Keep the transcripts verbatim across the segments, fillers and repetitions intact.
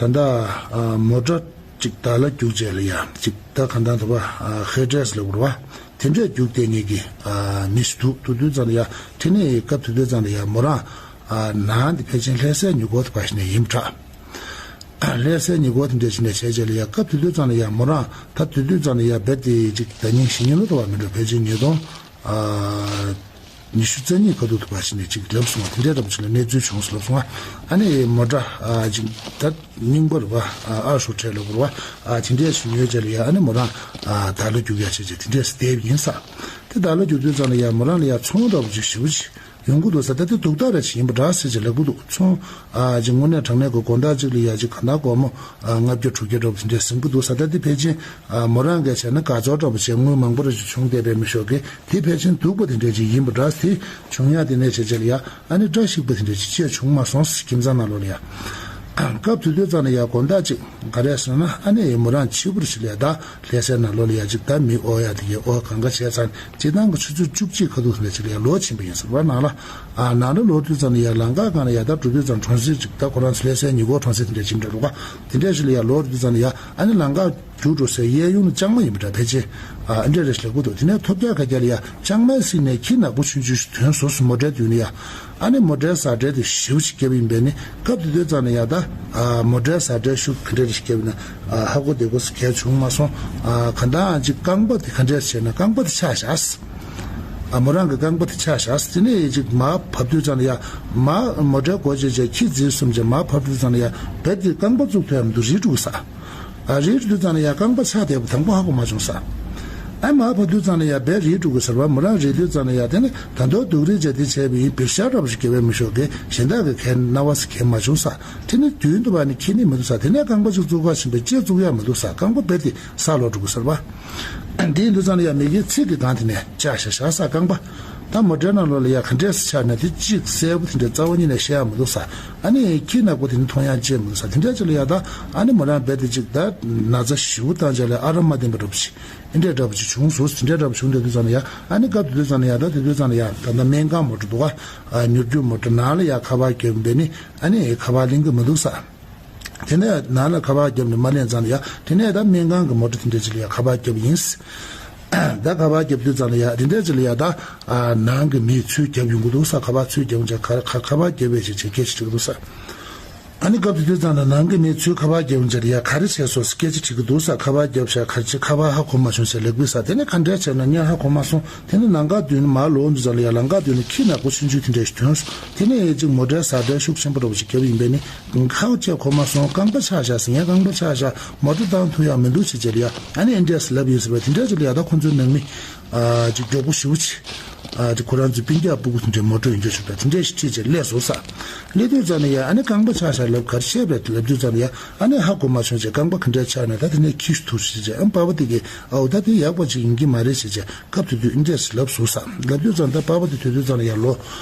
ད་ལྟ་མོ་ཊ་ཅིག་བདག་ལ་རྒྱུག་བྱས་ལ་ཡ་ཅིག་ད་གང་ལྟར་འདུག་པ། ཧེ་ཌེ་སི་ལབ་དགོས་རེད་པ། དེ་འདྲས་རྒྱུག་བསྡད་མཁན་གྱི་མི་ཞིག་འདུག་འདུག་དུས་ཙམ་ལ་ཡ། དེ་ནས་སྐབས་དེ་དུས་ཙམ་ལ་ཡ་མོ་རང་ནང་དེ་ཕལ་ཆེར་ལྷ་སའི་ཉེ་འཁོར་དུ་ཕར་ཞིག་ནས་ཡིན་པ་འདྲ། ལྷ་སའི་ཉེ་འཁོར་དེ་འདྲས་ཞིག་ནས་བྱས་བྱས་ལ་ཡ། སྐབས་དེ་དུས་ཙམ་ལ་ཡ་མོ་རང་ད་དེ་དུས་ཙམ་ལ་ཡ་རྦད་དེ་ཅིག་ཟླ་ཉིན་བཞི་ཉིན་ལ་ལྟ་བ་མི་འགྲོ། ཕལ་ཆེར་ཉིས་སྟོང་ཉི་ཤུ་རྩ་གཉིས་ཁ་ཐུག་ཏུ་ཕར་ཕྱིན་ནས་ཅིག་ལབ་སོང་བ་དེ་འདྲའི་འདྲ་པོ་ཅིག་ལ་གནས་ཚུལ་བྱུང་སོང་ལབ་སོང་བ། ཨ་ནི་མོ་ཊ་ཨ་ཅིག་ད་རྙིང་པ་རེད་པ། ཨ་ཨར་ཤོག་ཁྲལ་ལབ་དགོས་རེད་པ། ཨ་དེ་འདྲའི་ཞིག་ཉོས་བྱས་ལ་ཡ། ཨ་ནི་མོ་རང་ཨ་བདག་ལ་རྒྱུག་ཡ་བྱས་བྱས་དེ་འདྲའི་བསྡད་པ་ཡིན་ས། དེ་བདག་ལ་རྒྱུག་དུས་ཙམ་ལ་ཡ་མོ་རང་ལ་ཡ་ཚོང་འདྲ་པོ་ཅིག་ཞེ་པོ་ཅིག་ཡོང་གི་འདུག་ས། ད་དེ་སྡུག་ཐག་ར་ཅིག་ཡིན་པ་འདྲ་ཟེར་བྱས་ལབ་ཀྱི་འདུག་ཚོང་ཨ་ཅིག་དངོས་གནས་དྲང་གནས་ཀྱི་དགོང་དག་ཅིག་ལ་ཡ་ཅིག་གང་ལྟར་སྒོར་མོ་ཨ་ལྔ་བརྒྱ་དྲུག་བརྒྱ་འདྲ་པོ་དེ་འདྲའི་ཟིན་གྱི་འདུག་ས། ད་དེ་ཕལ་ཆེར་ཨ་མོ་རང་གིས་བྱས་ན་དགའ་ཚོར་འདྲ་པོ་བྱས། དངུལ་མང་པོ་ར་ཅིག་བྱུང་བསྡད་པའི་མི་ཤོག་གི་དེ་ཕལ་ཆེར་སྡུག་པ་དེ་འདྲ་ཅིག་ཡིན་པ་འདྲ། དེ་བྱུང་ཡ་དེ་ནས་བྱས་བྱས་ལ་ཡ། ཨ་ནི་བཀྲ་ཤིས་པ་དེ་འདྲ་ཅིག་བྱས་བྱུང་མ་སོང་ཟེར། ཁྱིམ་ཚང་ནང་ལོགས་ལ་ཡ། སྐབས་དེ་དུས་ཙམ་ལ་ཡ་དགོང་དག་ཅིག་ག་རེ་ཟེར་ན། ཨ་ནི་མོ་རང་ཕྱི་པོ་ར་ཅིག་ལ་ཡ་ད་ལྷ་སའི་ནང་ལོགས་ལ་ཡ་ཅིག་ད་མི་ཨོ་ཡ་དེ་གའི་ཨོ་གང་ག་བྱས་ཚར་ནས་སྤྱིར་བཏང་གི་ཆུ་ཚོད་བཅུ་གཅིག་ཁ་ཐུག་དེ་འདྲ་ཅིག་ལ་ཡ་ལོག་ཕྱིན་པ་ཡིན་ཟེར་བ། ནང་ལ་ཨ་ནང་ལ་ལོག་དུས་ཙམ་ལ་ཡ་ལམ་ཁ་སྒང་ལ་ཡ་ད་འགྲོ་དུས་ཙམ་གྲོང་གསེབ་ཅིག་ད་ཁོ་རང་ཚོ་ལྷ་སའི་ཉེ་འཁོར་གྲོང་གསེབ་དེ་འདྲ་ཅིག་འདྲ་འདུག་ག་དེ་འདྲ་ཞིག་ལ་ཡ་ལོག་དུས་ཙམ་ལ་ཡ། ཨ་ནི་ལམ་ཁ་རྒྱུག་འགྲོ་སའི་གཡས་གཡོན་ལ་ལྕང་མ་ཡིན་པ་འདྲ། ཕལ་ཆེར་ཨ་འདྲ་རེ་ཞིག་ལབ་ཀྱི་འདུག་དེ་ནས་ཐོབ་རྒྱག་ཁ་རྒྱག་ལ་ཡ་ལྕང་མའི་གསེང་ནས་ཁྱི་ནག་པོ་ཆུང་ཆུང་ཞིག་ཐོན་སོང་ཟེར། མོ་ཊའི་མདུན་ནས་ཡ། ཨ་ནི་མོ་ཊའི་ཟ་འདྲེ་དེ་ཞེ་པོ་ཅིག་བརྒྱབ་ཡིན་པས་ནི། སྐབས་དེ་དུས་ཙམ་ལ་ཡ་ད་ཨ་མོ་ཊའི་ཟ་འདྲེ་ཤུགས་ག་འདྲ་རེ་ཞིག་བརྒྱབ་ན་ཨ་ཧ་གོ་བདེ་གོ་ཟེར་གལ་བྱུང་མ་སོང་། ཨ་ག་འདྲ་ཅིག་རྐང་པ་དེ་ག་འདྲ་བྱས་ན་རྐང་པ་དེ་ཆག་བཞག་ཟེར། ཨ་མོ་རང་གི་རྐང་པ་དེ་ཆག་བཞག་ཟེར། དེ་ནས་ཅིག་མར་བབས་དུས་ཙམ་ལ་ཡ། མར་མོ་ཊའི་སྒོ་ཕྱེ་བྱས་ཁྱི་འཛིན་གསུམ་བྱས་མར་བབས་དུས་ཙམ་ལ་ཡ། རྦད་དེ་རྐང་པ་བཙུགས་ཐུབ་ཡ་མི་འདུག་རིལ་འགྲོ་གི་ས། ཨ་རིལ་འགྲོ་དུས་ཙམ་ལ་ཡ་རྐང་པ་ཆག་བསྡད་པ་དང་པོ་ཧ་གོ་མ་བྱུང་ས། ཨ་མར་བབས་དུས་ཙམ་ལ་ཡ་རྦད་རིལ་འགྲོ་གི་ཟེར་བ། མོ་རང་རིལ་དུས་ཙམ་ལ་ཡ། དེ་ནས་ད་དུང་སྡུག་རིལ་བྱས་དེ་བྱས་པ་ཡིན། བེར་ཤ་འདྲ་པོ་ཞིག་བརྒྱབ་པའི་མི་ཤོག་གི་གཞན་དག་གི་གའི་སྣང་བ་ཟེར་གའི་མ་བྱུང་ས། དེ་ནས་མདུན་དུ་བ་ནི་ཁྱི་ནི་མི་འདུག་ས། དེ་ནས་རྐང་པ་ཅིག་བཙུགས་པ་བཞིན་པའི་ལྕེ་བཙུགས་ཡ་མི་འདུག་ས། རྐང་པ་རྦད་དེ་ས་ལོག་འགྲོ་གི་ཟེར་བ། དེ་ཡིན་དུས་ཙམ་ལ་ཡ་མི་གི་ཚིག་གི་སྒང་དེ་ནས་ཆག་བཞག་བཞག་ས་རྐང་པ། ད་མོ་ཊའི་ནང་ལོགས་ལ་ཡ་ག་འདྲས་སེ་ཆག་ན་དེ་གཅིག་གསལ་པོ་དེ་འདྲ་རྩ་བ་ཉིད་ནས་ཤེས་ཡ་མི་འདུག་ས། ཨ་ནི་ཁྱི་ནག་པོ་དེ་ནི་མཐོང་ཡ་ཅིག་མི་འདུག་ས། དེ་འདྲ་ཅིག་ལ་ཡ་ད་ཨ་ནི་མོ་རང་རྦད་དེ་ཅིག་ད་ན་ཚ་ཞེ་པོ་བཏང་བྱས་ལ་ཨ་རམ་མ་བདེ་བ་འདྲ་པོ་ཅིག་ཨེ་འདྲས་འདྲ་པོ་ཅིག་བྱུང་སོང་། དེ་འདྲས་འདྲ་པོ་བྱུང་བསྡད་དུས་ཙམ་ལ་ཡ། ཨ་ནི་སྐབས་དེ་དུས་ཙམ་ལ་ཡ་ད་དེ་དུས་ཙམ་ལ་ཡ་ད་ལྟ་སྨན་ཁང་མོ་ཊ་འདུག་ག་ཨ་མྱུར་སྐྱོབ་མོ་ཊ་ནང་ལ་ཡ་ཁ་པར་བརྒྱབ་པས་ནི་ཨ་ནི་ཁ་པར་ལེན་གི་མི་འདུག་ས། དེ་ནས་ནང་ལ་ཁ་པར་བརྒྱབ་ནས་མ་ལེན་ཙང་ལ་ཡ། དེ་ནས་ད་སྨན་ཁང་གི་མོ་ཊ་དེ་འདྲ་ཅིག་ལ་ཡ་ཁ་པར་བརྒྱབ་ཡིན། ད་ཁ་པར་བརྒྱབ་དུས་ཙང་ལ་ཡ་དེ་འདྲ་ཅིག་ལ་ཡ་ད་ཨ་ནང་གི་མིས་ཚུར་བརྒྱབ་ཡོང་གི་འདུག་ས། ཁ་པར་ཚུར་བརྒྱབ་ཡོང་ཅག་ཁ་ཁ་ཁ་པར་བརྒྱབ་པའི་ཅིག་ཅིག་སྐད་ཆ་དྲིས་ཀྱི་འདུག་ས། ཨ་ནི་སྐབས་དེ་དུས་ཙང་ལ་ནང་གི་མིས་ཚུར་ཁ་པར་བརྒྱབ་ཡོང་ཅག་ལ་ཡ་ག་རེ་བྱས་སོང་སྐད་ཆ་དྲིས་ཀྱི་འདུག་ས། ཁ་པར་བརྒྱབ་ཤག་ག་རེ་བྱས། ཁ་པར་ཧ་གོ་མ་བྱུང་ཟེར་ལབ་ཀྱི་ས། དེ་ནས་ག་འདྲས་བྱས་ན་ཡང་ཧ་གོ་མ་སོང་། དེ་ནས་ལམ་ཁ་མདུན་ནས་མར་ལོག་དུས་ཙང་ལ་ཡ་ལམ་ཁ་མདུན་ནས་ཁྱི་ནག་པོ་ཆུང་ཆུང་དེ་འདྲ་ཞིག་ཐོན་སོང་། དེ་ནས་ཅིག་མོ་ཊའི་ཟ་འདྲེ་ཤུགས་ཆེན་པོ་འདྲ་པོ་ཞིག་བརྒྱབ་ཡིན་པས་ནི། ཁ་བ་ཅིག་གོ་མ་སོང་། རྐང་པ་ཆག་བཞག་ཟེར། ངའི་རྐང་པ་ཆག་བཞག་མོ་ཊ་བཏང་ཐུབ་ཡག་མི་འདུག་ཅེས་བྱས་ལ་ཡ། ཨ་ནི་ཨེ་འདྲས་ལབ་ཡོད་ཟེར་བས། དེ་འདྲས་ཅིག་ལ་ཡ་ད་ཁོང་ཚོའི་ནང་མི་ཨ་ཅིག་མགྱོགས་པོ་ཞེ་པོ་ཅིག་ཨ་ཅིག་ཁོ་རང་ཚོའི་སྤུན་ཀྱག་སྤུ་གུ་དེ་འདྲའི་མོ་ཊ་ཡོད་འགྲོ་ཞིག་དང་དེ་འདྲས་ཞིག་ཁྲིད་བྱས་སླེབས་སོང་ས། སླེབས་དུས་ཙམ་ལ་ཡ་ཨ་ནི་རྐང་པ་ཆག་བཞག་ལབ་ག་རེ་བཤད་པས་ལབ་དུས་ཙམ་ལ་ཡ། ཨ་ནི་ཧ་གོ་མ་བྱུང་བྱས་རྐང་པ་ག་འདྲས་ཆག་ན་ད་དེ་ནས་ཁྱི་ཞིག་ཐུག་ཞེས་བྱས། ཨ་པ་ཕ་དེ་གིས་ཨའོ་ད་དེ་ཡག་པ་ཅིག་ཡིན་གྱི་མ་རེད་ཞེས་བྱས་སྐབས་དེ་དུས་ཨེ་འདྲས་ལབ་སོང་ས། ལབ་དུས་ཙམ་ད་པ་ཕ་དེ་དུས་དུས་ཙམ་ལ་ཡ་ལོ་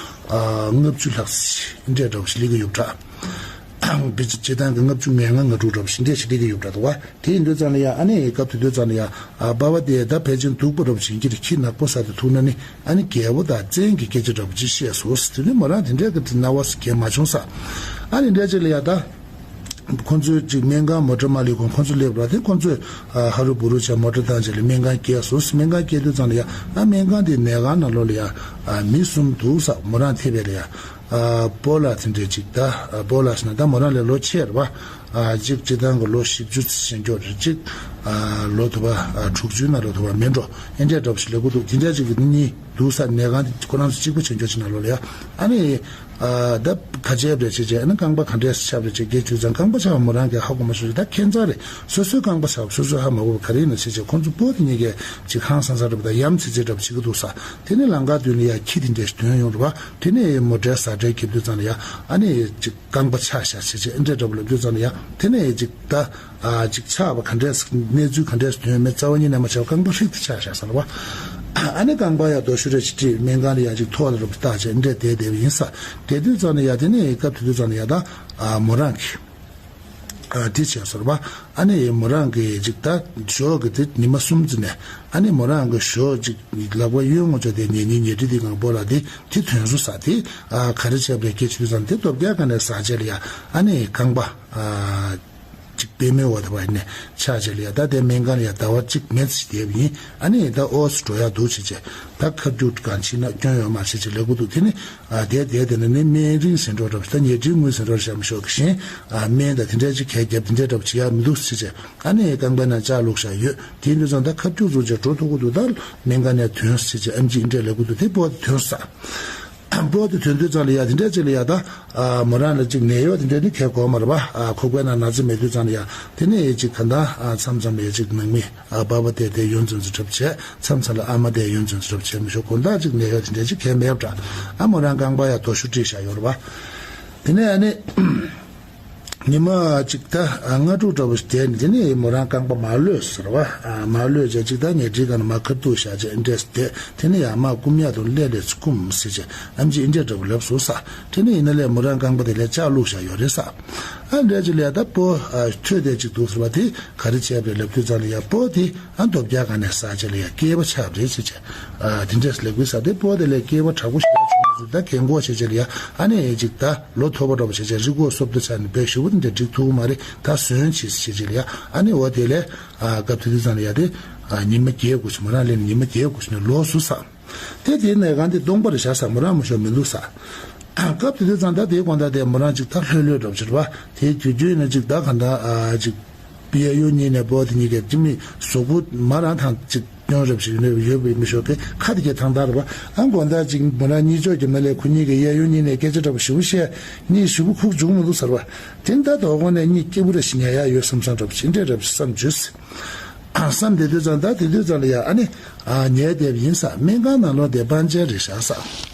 ཨ་ལྔ་བཅུ་ལྷག་ཙམ་ཨེ་འདྲས་འདྲ་པོ་ཞིག་སླེབས་ཀྱི་ཡོད་པ་འདྲ། བི་ཇི་སྤྱིར་བཏང་གི་ལྔ་བཅུ་ང་ལྔ་ང་དྲུག་འདྲ་པོ་ཞིག་འདྲས་ཞིག་སླེབས་ཀྱི་ཡོད་པ་འདྲ་འདུག་བ། དེ་ཡིན་དུས་ཙམ་ལ་ཡ་ཨ་ནི་སྐབས་དེ་དུས་ཙམ་ལ་ཡ་ཨ་པ་ཕ་དེ་ད་ཕལ་ཆེར་སྡུག་པོ་འདྲ་པོ་ཞིག་ཡིན་གྱི་རེད། ཁྱི་ནག་པོ་ཟ་དེ་ཐུག་ན་ནི་ཨ་ནི་རྒྱལ་པོ་དང་བཙན་གྱི་སྐད་ཆ་འདྲ་པོ་ཅིག་བཤད་སོང་། དེ་ནི་མོ་རང་དེ་འདྲས་ཀྱི་སྣང་བ་ཟེར་གྱི་མ་བྱུང་ས། ཨ་ནི་འདྲས་ཅིག་ལ་ཡ་ད། ཁོང་ཚོས་ཅིག་སྨན་ཁང་མོ་ཊ་མ་སླེབས་གོང་ཁོང་ཚོ་སླེབས་ར་དེ་ཁོང་ཚོས་ཨ་ཧ་རུ་བུ་རུ་བྱས་མོ་ཊ་བཏང་བྱས་ལ་སྨན་ཁང་བསྐྱལ་སོང་། སྨན་ཁང་བསྐྱལ་དུས་ཙམ་ལ་ཡ་ཨ་སྨན་ཁང་དེའི་ནད་ཁང་ནང་ལོགས་ལ་ཡ་ཨ་མི་གསུམ་འདུག་ས། མོ་རང་ཐེ་བའི་ལ་ཡ་ཨ་སྤོ་ལགས་དེ་འདྲས་ཅིག་ད་ཨ་སྤོ་ལགས་ཟེར་ན་ད་མོ་རང་ལས་ལོ་ཆེ་རེད་པ། ཨ་ཅིག་སྤྱིར་བཏང་གི་ལོ་བཞི་བཅུ་ཙམ་ཅིག་འགྱོ་རེད། ཅིག་ཨ་ལོ་དུ་བ་ཨ་དྲུག་ཅུའི་ནང་ལོ་དུ་བ་མིན་འགྲོ་ཨེ་འདྲས་འདྲ་པོ་ཞིག་ལབ་ཀྱི་འདུག་དེ་འདྲས་ཅིག་གི་གཉིས། འདུག་ས། ནད་ཁང་དེ་ཁོ་རང་ཚོ་གཅིག་པ་བྱེད་འཇོག་བྱེད་ན་ལོ་ལ་ཡ། ཨ་ནི་ཨ་ད་ག་བྱས་པ་རེད་བྱས་བྱས། ཨ་ནི་རྐང་པ་ག་འདྲས་ཆག་པ་རེད་བྱས་སྐད་ཆ་དྲིས་ཙང་རྐང་པ་ཆག་པ་མོ་རང་གིས་ཧ་གོ་མ་སོང་། ད་ཁྱད་མཚར་རེད། སོ་སོའི་རྐང་པ་ཆག་པ་སོ་སོས་ཧ་མ་གོ་བ་ག་རེ་ཡིན་ན་བྱས་བྱས་ཁོང་ཚོ་སྤོ་དེ་གཉིས་ཀས་ཅིག་ཧང་སང་ས་འདྲ་པོ་དང་ཡ་མཚན་ཅན་འདྲ་པོ་བྱེད་ཀྱི་འདུག་ས། དེ་ནས་ལམ་ཁ་མདུན་ལ་ཡ་ཁྱི་དེ་འདྲས་ཐོན་ཡོང་རེད་པ། དེ་ནས་མོ་ཊའི་ཟ་འདྲེ་བརྒྱབ་དུས་ཙམ་ལ་ཡ་ཨ་ནི་ཅིག་རྐང་པ་ཆག་བཞག་བྱས་བྱས་ཨེ་འདྲས་འདྲ་པོ་ལབ་དུས་ཙམ་ལ་ཡ། དེ་ནས་ཅིག་ད་ཨ་ཅིག་ཆག་པ་ག་འདྲས་གནས་ཚུལ་ག་འདྲས་ཐོན་མེད་རྩ་བ་ཉིད་ནས་མ་ཆག་རྐང་པ་ཧྲིག་ཏུ་ཆག་བཞག་ས་རེད་པ། ཨ་ནི་རྐང་པ་ཡ་རྡོ་ཞུ་རེ་ཅིག་དཀྲིས་སྨན་ཁང་ལ་ཡ་ཅིག་ཐོག་ལ་རུབ་བཏགས་བྱས་ཨེ་འདྲས་བསྡད་བསྡད་པ་ཡིན་ས། དེ་དུས་ཙམ་ལ་ཡ་དེ་ནས་སྐབས་དེ་དུས་ཙམ་ལ་ཡ་ད་ཨ་མོ་རང་གིས་ཨ་དེ་བྱས་ས་རེད་པ། ཨ་ནི་མོ་རང་གིས་ཅིག་ད་ཞོགས་ཀྱི་དེ་ཉི་མ་གསུམ་ཙམ་ནས་ཨ་ནི་མོ་རང་གིས་ཞོགས་ཅིག་ལག་པ་གཡོན་ངོ་ཅོག་དེ་ཉལ་ཉལ་ཉལ་ཁྲི་དེ་གང་པོ་ལ་དེ་དེ་ཐོན་སོང་ས། དེ་ཨ་ག་རེ་བྱས་པ་རེད་སྐད་ཆ་དྲིས་ཙང་དེ་ལྟོ་བརྒྱ་ག་ནས་ཟ་བྱས་ལ་ཡ་ཨ་ནི་རྐང་པ་ཨ། གཅིག་པད་མའི་འོག་དེ་བ་ནས་ཆགས་བྱས་ལ་ཡ། ད་དེ་སྨན་ཁང་ལ་ཡ་ཟླ་བ་གཅིག་མེད་ཅིག་བསྡད་པ་ཡིན། ཨ་ནི་ད་ཨོ་སི་འགྲོ་ཡ་འདུག་བྱས་བྱས། ད་ཁ་རྒྱུག་གང་ཕྱིན་ན་སྐྱོན་ཡོད་མ་རེད་བྱས་བྱས་ལབ་གི་འདུག་དེ་ནི་ཨ་དེ་དེ་དེ་ནི་ནི་སྨན་རིན་ཟིན་འགྲོ་འདྲ་བ་ཞིག་ད་ཉལ་ཁྲིའི་དངུལ་ཟིན་འགྲོ་བཤད་མི་ཤོག་གི་བཞིན། ཨ་སྨན་ད་དེ་འདྲ་ཅིག་གས་རྒྱབ་དེ་འདྲ་འདྲ་བ་བྱེད་ཡ་མི་འདུག་བྱས་བྱས། ཨ་ནི་རྐང་པའི་ནང་ལྕགས་བླུགས་བཞག་ཡོད། དེ་ཡིན་དུས་ཙང་ད་ཁ་རྒྱུག་ཚོ་བྱས་འགྲོ་ཐུབ་གི་འདུག་ད་སྨན་ཁང་ནས་ཐོན་བྱས་བྱས། ཨེམ་ཆི་ཨིན་འདྲས་ལབ་གི་འདུག་དེ་པོ་དེ་ཐོན་ས། པོ་དེ་ཐོན་དུས་ཙང་ལ་ཡ་དེ་འདྲས་ཅིག་ལ་ཡ་ད། ཨ་མོ་རང་ལ་ཅིག་ནད་གཡོག་དེ་འདྲས་ནི་གས་གོ་མ་རེད་པ། ཨ་ཁོག་པའི་ནང་ན་ཚ་མེད་དུས་ཙང་ལ་ཡ། དེ་ནས་ཡ་ཅིག་ག་འདྲ་ཨ་མཚམས་མཚམས་ཡ་ཅིག་ནང་མི་ཨ་པ་པ་དེ་དེ་ཡོང་ཙམ་ཙམ་གྲབས་བྱས། མཚམས་མཚམས་ལ་ཨ་མ་དེ་ཡོང་ཙམ་ཙམ་གྲབས་བྱས་མི་ཤོག་དགོང་དག་ཅིག་ནད་གཡོག་དེ་འདྲས་ཅིག་གས་མེད་པ་འདྲ། ཨ་མོ་རང་རྐང་པ་ཡ་རྡོ་ཤུ་དཀྲིས་བཞག་ཡོད་རེད་པ། དེ་ནས་ཨ་ནི། ཉི་མ་གཅིག་ད་ལྔ་དྲུག་འདྲ་པོ་ཞིག་བསྡད་ནས། དེ་ནས་མོ་རང་རྐང་པ་མར་གློད་ཟེར་བ། མར་གློད་བྱས་གཅིག་ད་ཉལ་ཁྲིའི་སྒང་ནས་མར་ཁ་ཐུག་བཞག་བྱས་ཨེ་འདྲས་བསྡད། དེ་ནས་ཡར་མར་བསྐུམ་ཡག་དང་ཀླད་ཀླད་ཚུར་བསྐུམ་ཟེར་བྱས་ཨེམ་ཆི་ཨེ་འདྲས་འདྲ་པོ་ལབ་སོང་ས། དེ་ནས་ཡིན་ན་ལས་མོ་རང་རྐང་པ་དེ་ལ་ལྕགས་བླུགས་བཞག་ཡོད་རེད་ས། ཨ་འདྲས་ཅིག་ལ་ཡ་ད་པོ་ཨ་ཐོད་དེ་གཅིག་འདུག་ཟེར་བ། དེ་ག་རེ་བྱས་པ་རེད་ལབ་དུས་ཙང་ལ་ཡ་པོ་དེ། ཨ་མདོག་རྒྱག་ག་ནས་ཟ་བྱས་ལ་ཡ་སྐྱེས་པ་ཆགས་རེད་ཟེར་བྱས། ཨ་དེ་འདྲས་ལབ་དགོས་ས། དེ་པོ་དེ་ལ་སྐྱེས་པ་དྲག་པོ་ཞིག་ཡ་བྱུང་མ་སོང་། ད་རྒན་གོག་བྱས་བྱས་ལ་ཡ། ཨ་ནི་ཅིག་ད་ལོ་མཐོ་པོ་འདྲ་པོ་བྱས་བྱས་རི་མགོ་སོབ་ཏོ་ཆགས་ནས་བས་ཞུ་བོ་དེ་འདྲ་འགྲིག་ཐུབ་མ་རེད། ད་ཟོན་བྱས་བྱས་བྱས་ལ་ཡ། ཨ་ནི་འོ་དེ་ལས་ཨ་སྐབས་དེ་དུས་ཙང་ལ་ཡ་དེ་ཨ་ཉི་མ་བརྒྱད་དགུ་ཞིག་མོ་རང་ལེན་ནས་ཉི་མ་བརྒྱད་དགུ་ཞིག་ནས་ལོག་སོང་ས། དེ་དེ་ནས་གང་དེ་སྟོང་པར་བཞག་ས། མོ་རང་མ་ཤོར་མི་འདུག་ས། སྐབས་དེ་དུས་ཙང་ད་དེའི་དགོང་དག་དེ་མོ་རང་ཅིག་ད་ལྷོད་ལྷོད་འདྲ་པོ་བྱས་རེད་པ། དེའི་དུས་རྒྱུན་ཡིན་ན་ཅིག་ད་གང་ད་ཨ་ཅིག་གཡས་གཡོན་གཉིས་ནས་པོ་དེ་གཉིས་ཀས་ཅི་མི་གཟུགས་པོ་མོ་རང་ཐང་ཅིག་སྐྱོན་རབས་ཤིག་ཡོད་པའི་མི་ཤོག་གི་ཁ་དེ་གས་ཐང་ཐང་རེད་པ། ཨ་དགོང་དག་ཅིག་མོ་རང་གཉིད་ཅོག་གི་མ་ལས་ཁོ་གཉིས་ཀས་གཡས་གཡོན་གཉིས་ནས་སྐད་ཆ་འདྲ་པོ་ཞེ་པོ་བཤད། གཉིད་ཞེ་པོ་ཁུག་བྱུང་མི་འདུག་ཟེར་བ། དེ་ནི་ད་དོ་དགོང་ནས་གཉིད་སྐྱིད་པོ་རེ་ཞིག་ཉལ་ཡག་ཡོད་བསམ་བསམ་འདྲ་པོ་ཅིག་འདྲ་འདྲ་པོ་ཞིག་བསམ་བྱུང་། བསམ་དེ་དུས་ཙང་ད་དེ་དུས་ཙང་ལ་ཡ་ཨ་ནི་ཨ་ཉལ་བསྡད་པ་ཡིན་ས། སྨན་ཁང་ནང་ལོགས་དེ་པང་གཞི་རེད་བཞག་ས།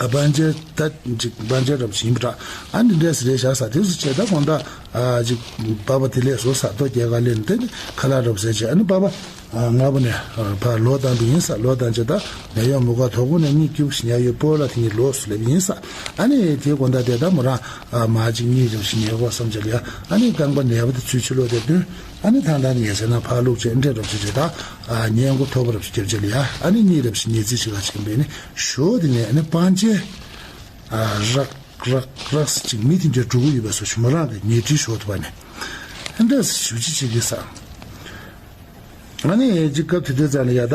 ཨ་པང་གཞི་ད་ཅིག་པང་གཞི་འདྲ་པོ་ཞིག་ཡིན་པ་འདྲ། ཨ་འདི་འདྲས་རེད་བཞག་ས། དེ་ཚོ་བྱས་ད་དགོང་དག་ཨ་ཅིག་པ་པ་དེ་ལས་བཟོ་ས་ཐོ་རྒྱལ་ཁ་ལེན་དེ་ནི་ཁ་ལག་འདྲ་པོ་ཟས་བྱས། ཨ་ནི་པ་པ་ཨ་སྔ་པོ་ནས་ཨ་ཕར་ལོག་བཏང་པ་ཡིན་ས། ལོག་བཏང་བྱས་ད་ནད་གཡོག་མོ་ཁ་དོ་དགོང་ནས་གཉིད་སྐྱིད་པོ་ཞིག་ཉལ་ཡོད། སྤོ་ལགས་དེ་གཉིས་ལོག་སོང་ལབ་ཡིན་ས། ཨ་ནི་དེ་དགོང་དག་དེ་ད་མོ་རང་ཨ་མར་ཅིག་གཉིད་འདྲ་པོ་ཞིག་ཉལ་དགོས་བསམ་བྱས་ལ་ཡ། ཨ་ནི་རྐང་པ་ནད་པ་དེ་ཚུར་ཕྱི་ལོགས་དེ་བཏོན། ཨ་ནི་ཐང་ཐང་ཉལ་སའི་ནང་ཕར་བླུགས་བྱས་འདྲ་འདྲ་པོ་ཞིག་བྱས་ད་ཨ་ཉལ་མགོ་མཐོ་པོ་འདྲ་པོ་ཞིག་རྒྱབ་བྱས་ལ་ཡ། ཨ་ནི་གཉིད་འདྲ་པོ་ཞིག་ཉལ་རྩིས་བྱེད་ག་ཕྱིན་པས་ནི་ཞོགས་དེ་ནས་ཨ་ནི་པང་གཞི་ཨ་རག་རག་རག་ཅིག་མི་དེ་འདྲ་འགྲོ་གི་ཡོད་པའི་བཟོ་ཞིག་མོ་རང་གི་ཉལ་ཁྲིའི་ཞོགས་དེ་བ་ནས་ཨ་འདྲ་ཞེ་པོ་ཅིག་བྱེད་ཀྱི་ས། ཨ་ནི་ཅིག་སྐབས་དེ་དུས་ཙང་ལ་ཡ་ད་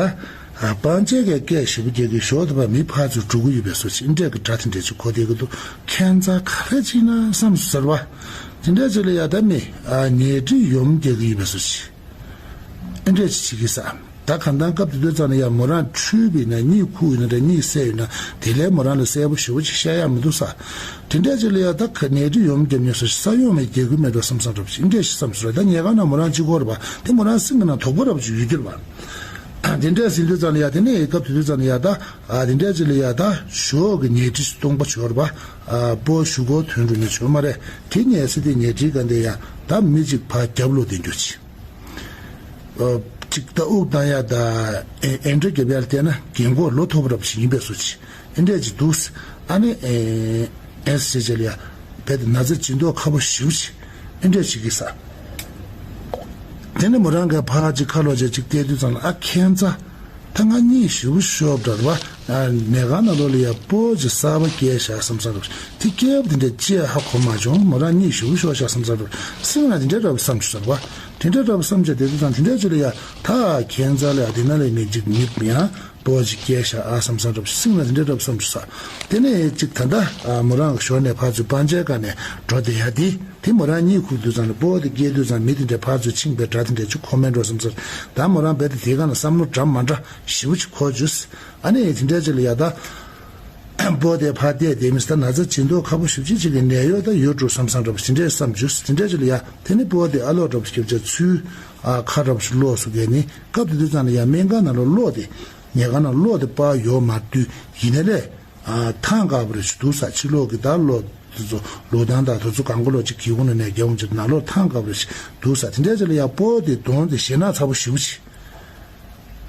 ཨ་པང་གཞི་གི་སྐད་ཞེ་པོ་རྒྱག་གི་ཞོགས་དེ་བ་མི་ཕར་ཚུར་འགྲོ་གི་ཡོད་པའི་བཟོ་ཞིག་འདྲ་གི་སྒྲ་དེ་འདྲ་ཅིག་གོ་བསྡད་ཀྱི་འདུག་ཁྱད་མཚར་ག་རེ་ཅིག་ན་བསམ་སོང་ཟེར་བ། དེ་འདྲ་ཅིག་ལ་ཡ་ད་མི་ཨ་ཉལ་ཁྲི་ཡོམ་རྒྱག་གི་ཡོད་པའི་བཟོ་ཞིག་འདྲ་ཅིག་བྱེད་ཀྱི་ས། ད་གང་ལྟར་སྐབས་དེ་དུས་ཙང་ལ་ཡ་མོ་རང་འཁྲུལ་པ་ཡིན་ན། གཉིད་ཁུག་ཡིན་ན་འདྲ། གཉིད་སད་ཡོད་ན་དེ་ལས་མོ་རང་ལ་གསལ་པོ་ཞེ་པོ་ཅིག་ཤར་ཡག་མི་འདུག་ས། དེ་འདྲ་ཅིག་ལ་ཡ་ད་ག་ནས་ཁྲི་ཡོམ་རྒྱབ་ཉེ་སོ་ས་ཡོང་བའི་རྒྱལ་ཁུལ་མེད་འགྲོ་བསམ་བསམ་འདྲ་པོ་ཅིག་འདྲ་ཞིག་བསམ་སོང་ར། ད་ཉལ་ཁང་ནང་མོ་རང་གཅིག་པོ་རེད་པ། དེ་མོ་རང་སེམས་ཀྱི་ནང་དོགས་པ་འདྲ་པོ་ཅིག་ཡོད་རྒྱུ་རེད་པ། དེ་འདྲ་ཟིན་དུས་ཙང་ལ་ཡ་དེ་ནས་སྐབས་དེ་དུས་ཙང་ལ་ཡ་ད་ཨ་དེ་འདྲ་ཅིག་ལ་ཡ་ད་ཞོགས་ཀྱི་ཉལ་ཁྲི་སྟོང་པ་ཡོད་རེད་པ། ཨ་པོ་གཞུག་གུ་ཐོན་འགྲོ་ནས་བྱུང་མ་རེད། དེ་ཉལ་སྲིད་དེ་ཉལ་ཁྲིའི་སྒང་དེ་ཡ་ད་མི་གཅིག་ཕར་རྒྱབ་ལོག་བསྡད་རྒྱུ་ཅིག་ཨ་ཅིག་ད་དབུགས་བཏང་ཡ་ད་ཨེ་ཨེ་འདྲ་རྒྱབ་ཡ་ལ་བལྟས་ན་རྒན་གོག་ལོ་མཐོ་པོ་འདྲ་པོ་ཞིག་ཡིན་པའི་བཟོ་ཅིག་ཨེ་འདྲ་ཅིག་འདུག་ཨ་ནི་ཨེ་ཨེ་ཟེར་བྱས་ལ་ཡ་རྦད་དེ་ན་ཚ་ཇེ་མདོག་ཁ་པོ་ཞེ་པོ་ཅིག་ཨེ་འདྲ་བྱེད་ཀྱི་ས། དེ་ནས་མོ་རང་གིས་ཕར་ཅིག་ཁ་ལོག་བྱས་ཅིག་བལྟས་དུས་ཙང་ལ། ཨ་ཁྱད་མཚར། ད་ང་གཉིད་ཞེ་པོ་ཤོར་བ་འདྲ་བ། ཨ་ནད་ཁང་ནང་ལོགས་ལ་ཡ་པོ་ཅིག་གསར་པ་སྐྱེས་ཤག་བསམ་བསམ་འདྲ་པོ། དེ་སྐྱེས་པ་དེ་འདྲ་ཅི་ཧ་གོ་མ་བྱུང་། མོ་རང་གཉིད་ཞེ་པོ་ཤོར་ཤག་བསམ་བསམ་འདྲ་པོ། སེམས་ལ་དེ་འདྲ་འདྲ་པོ་བསམ་བྱུང་ཟེར་བ། དེ་འདྲ་འདྲ་པོ་བསམ་བྱས་བསྡད་དུས་ཙང་དེ་འདྲ་ཅིག་ལ་ཡ་ད་ཁྱད་མཚར་ལ་ཡ་དེ་ན་ལས་མི་ཅིག་མི་ཡང་པོ་ཅིག་སྐྱེས་ཤག་ཨ་བསམ་བསམ་འདྲ་པོ། སེམས་ལ་དེ་འདྲ་འདྲ་པོ་བསམ་བྱུང་ས། དེ་ནས་ཅིག་ད་ལྟ་ཨ་མོ་རང་གི་ཞོར་ནས་ཕར་ཚུར་པང་གཞིའི་སྒང་ནས་འགྲོ་བསྡད་ཡ་དེ། དེ་མོ་རང་གཉིད་ཁུག་དུས་ཙང་ལ་པོ་དེ་སྐྱེས་དུས་ཙང་མི་དེ་འདྲས་ཕར་ཚུར་ཕྱིན་པའི་སྒྲ་དེ་འདྲས་ཅིག་གོ་མེད་འགྲོ་བསམ་ཚར། ད་མོ་རང་རྦད་དེ་དེའི་སྒང་ལ་བསམ་བློ་འདྲ་མ་འདྲ་ཞེ་པོ་ཅིག་འཁོར་བྱུང་། ཨ་ནི་དེ་འདྲས་ཅིག་ལ་ཡ་ད་པོ་དེ་ཕར་བལྟས་བསྡད་མི་ས། ད་ན་ཚ་ཇེ་མདོག་ཁ་པོ་ཞེ་པོ་ཅིག་ཅིག་གི་ནད་གཡོག་ད་ཡོད་འགྲོ་བསམ་བསམ་འདྲ་པོ་དེ་འདྲས་བསམ་བྱུང་། དེ་འདྲས་ཅིག་ལ་ཡ་དེ་ནི་པོ་དེ་ཨ་ལོག་འདྲ་པོ་ཞིག་བརྒྱབ་བྱས་ཚུར་ཨ་ཁ་འདྲ་པོ་ཞིག་ལོག་སོང་གས་ནི། སྐབས་དེ་དུས་ཙང་ལ་ཡ་སྨན་ཁང་ནང་ལ་གློག་དེ་ཉལ་ཁང་ནང་གློག་དེ་སྤར་ཡོད་མ་འདུག་ཡིན་ནའི་ལས། ཨ་ཐང་དཀར་པོ་རེ་ཞིག་འདུག་ས། ཕྱི་ལོགས་ཀྱི་ད་གློག་དེ་ཚོ་ལོག་སྟངས་དང་དེ་ཚོ་གང་ག་ལོག་ཅིག་གི་ཁུངས་ནས་ནས་རྒྱབ་འོང་ཅིག་ནང་ལོགས་ཐང་དཀར་པོ་རེ་ཞིག་འདུག་ས། དེ་འདྲ་ཅིག་ལ་ཡ་པོ་དེ་གདོང་དེ་ཞེད་སྣང་ཚ་པོ་ཞེ་པོ་ཅིག་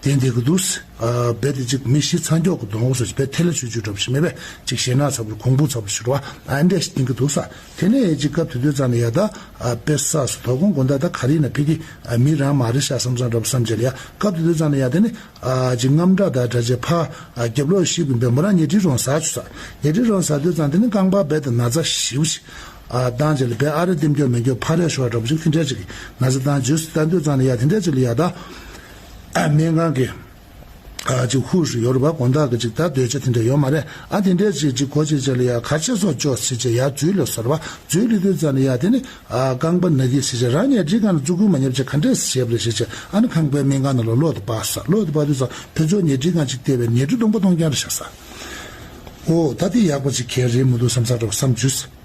དེ་འདི་གི་འདུག་ས། ཨ་རྦད་དེ་ཅིག་མི་ཤི་ཚ་མགྱོགས་ཀྱི་གདོང་པོ་བཟོ་ཅིག་རྦད་ཐལ་ལ་ཆུ་ཆུ་འདྲ་པོ་ཞིག་མེད་པས། ཅིག་ཞེད་སྣང་ཚ་པོ་ཁུང་བུ་ཚ་པོ་ཞིག་རེད་པ། ཨ་འདྲ་ཞིག་ཡིན་གི་འདུག་ས། དེ་ནས་ཅིག་སྐབས་དེ་དུས་ཙང་ལ་ཡ་ད་ཨ་དཔེ་བསགས་སོ། དོ་དགོང་དགོང་དག་ད་ག་རེ་ཡིན་ན་ཕ་གི་ཨ་མི་རང་མ་རེད་ཤག་བསམ་བསམ་འདྲ་པོ་བསམ་བྱས་ལ་ཡ། སྐབས་དེ་དུས་ཙང་ལ་ཡ་དེ་ནི། ཨ་ཅིག་དངངས་སྐྲག་དང་འདྲ་བྱས་ཕར་ཨ་རྒྱབ་ལོག་ཞིག་བུད་པའི་མོ་རང་ཉལ་ཁྲིའི་རོང་ཟག་བྱུང་ས། ཉལ་ཁྲིའི་རོང་ཟག་དུས་ཙང་དེ་ནི་རྐང་པ་རྦད་དེ་ན་ཚ་ཞེ་པོ་ཞིག་ ཨ་བཏང་རྗེས་ལ་བས་ཨ་རི་ལྟེམ་སྐྱོར་མེ་སྐྱོར་ཕ་རེ་ཤོར་འདྲ་པོ་ཅིག་དེ་འདྲ་ཅིག་ན་ཚ་བཏང་རྗེས་སུ་བཏང་དུས་ཙང་ལ་ཡ་དེ་འདྲ་ཅིག་ལ་ཡ་ད། ཨ་སྨན་ཁང་གི་ཨ་ཅིག་ཧུ་ཞིག་ཡོད་རེད་པ། དགོང་དག་གི་ཅིག་ད་སྡོད་བྱ་དེ་འདྲ་ཡོད་མ་རེད། ཨ་དེ་འདྲ་ཅིག་ཅིག་གོ་ཅིག་ཅིག་ལ་ཡ་ག་ཆེ་སོགས་ཅོག་ཟེར་བྱས་ཡ་འཛུལ་ལ་སོར་བ་འཛུལ་ལ་དུས་ཙང་ལ་ཡ་དེ་ནི་ཨ་རྐང་པ་ན་གི་ཟེར་བྱས་རང་ཉལ་ཁྲིའི་སྒང་ལ་བཙུགས་ཁུལ་མ་ཉར་བྱས་ག་འདྲས་བྱས་པ་རེད་ཟེར་བྱས་ཨ་ནི་ཁང་པའི་སྨན་ཁང་ནང་ལ་གློད་དེ་སྤར་ས། གློད་དེ་སྤར་དུས་ཙང་ཕར་ཕྱོགས་ཉལ་ཁྲིའི་སྒང་ཅིག་བལྟས་པས་ཉལ་ཁྲི་སྟོང་པ་སྟོང་རྐྱང་རེད་བཞག་ས། ཨོ་ད་དེ་ཡག་པོ་ཅིག་གས་རེད་མི་འདུག་བསམ་ས་འདྲ་བོ་བསམ་བྱུང་།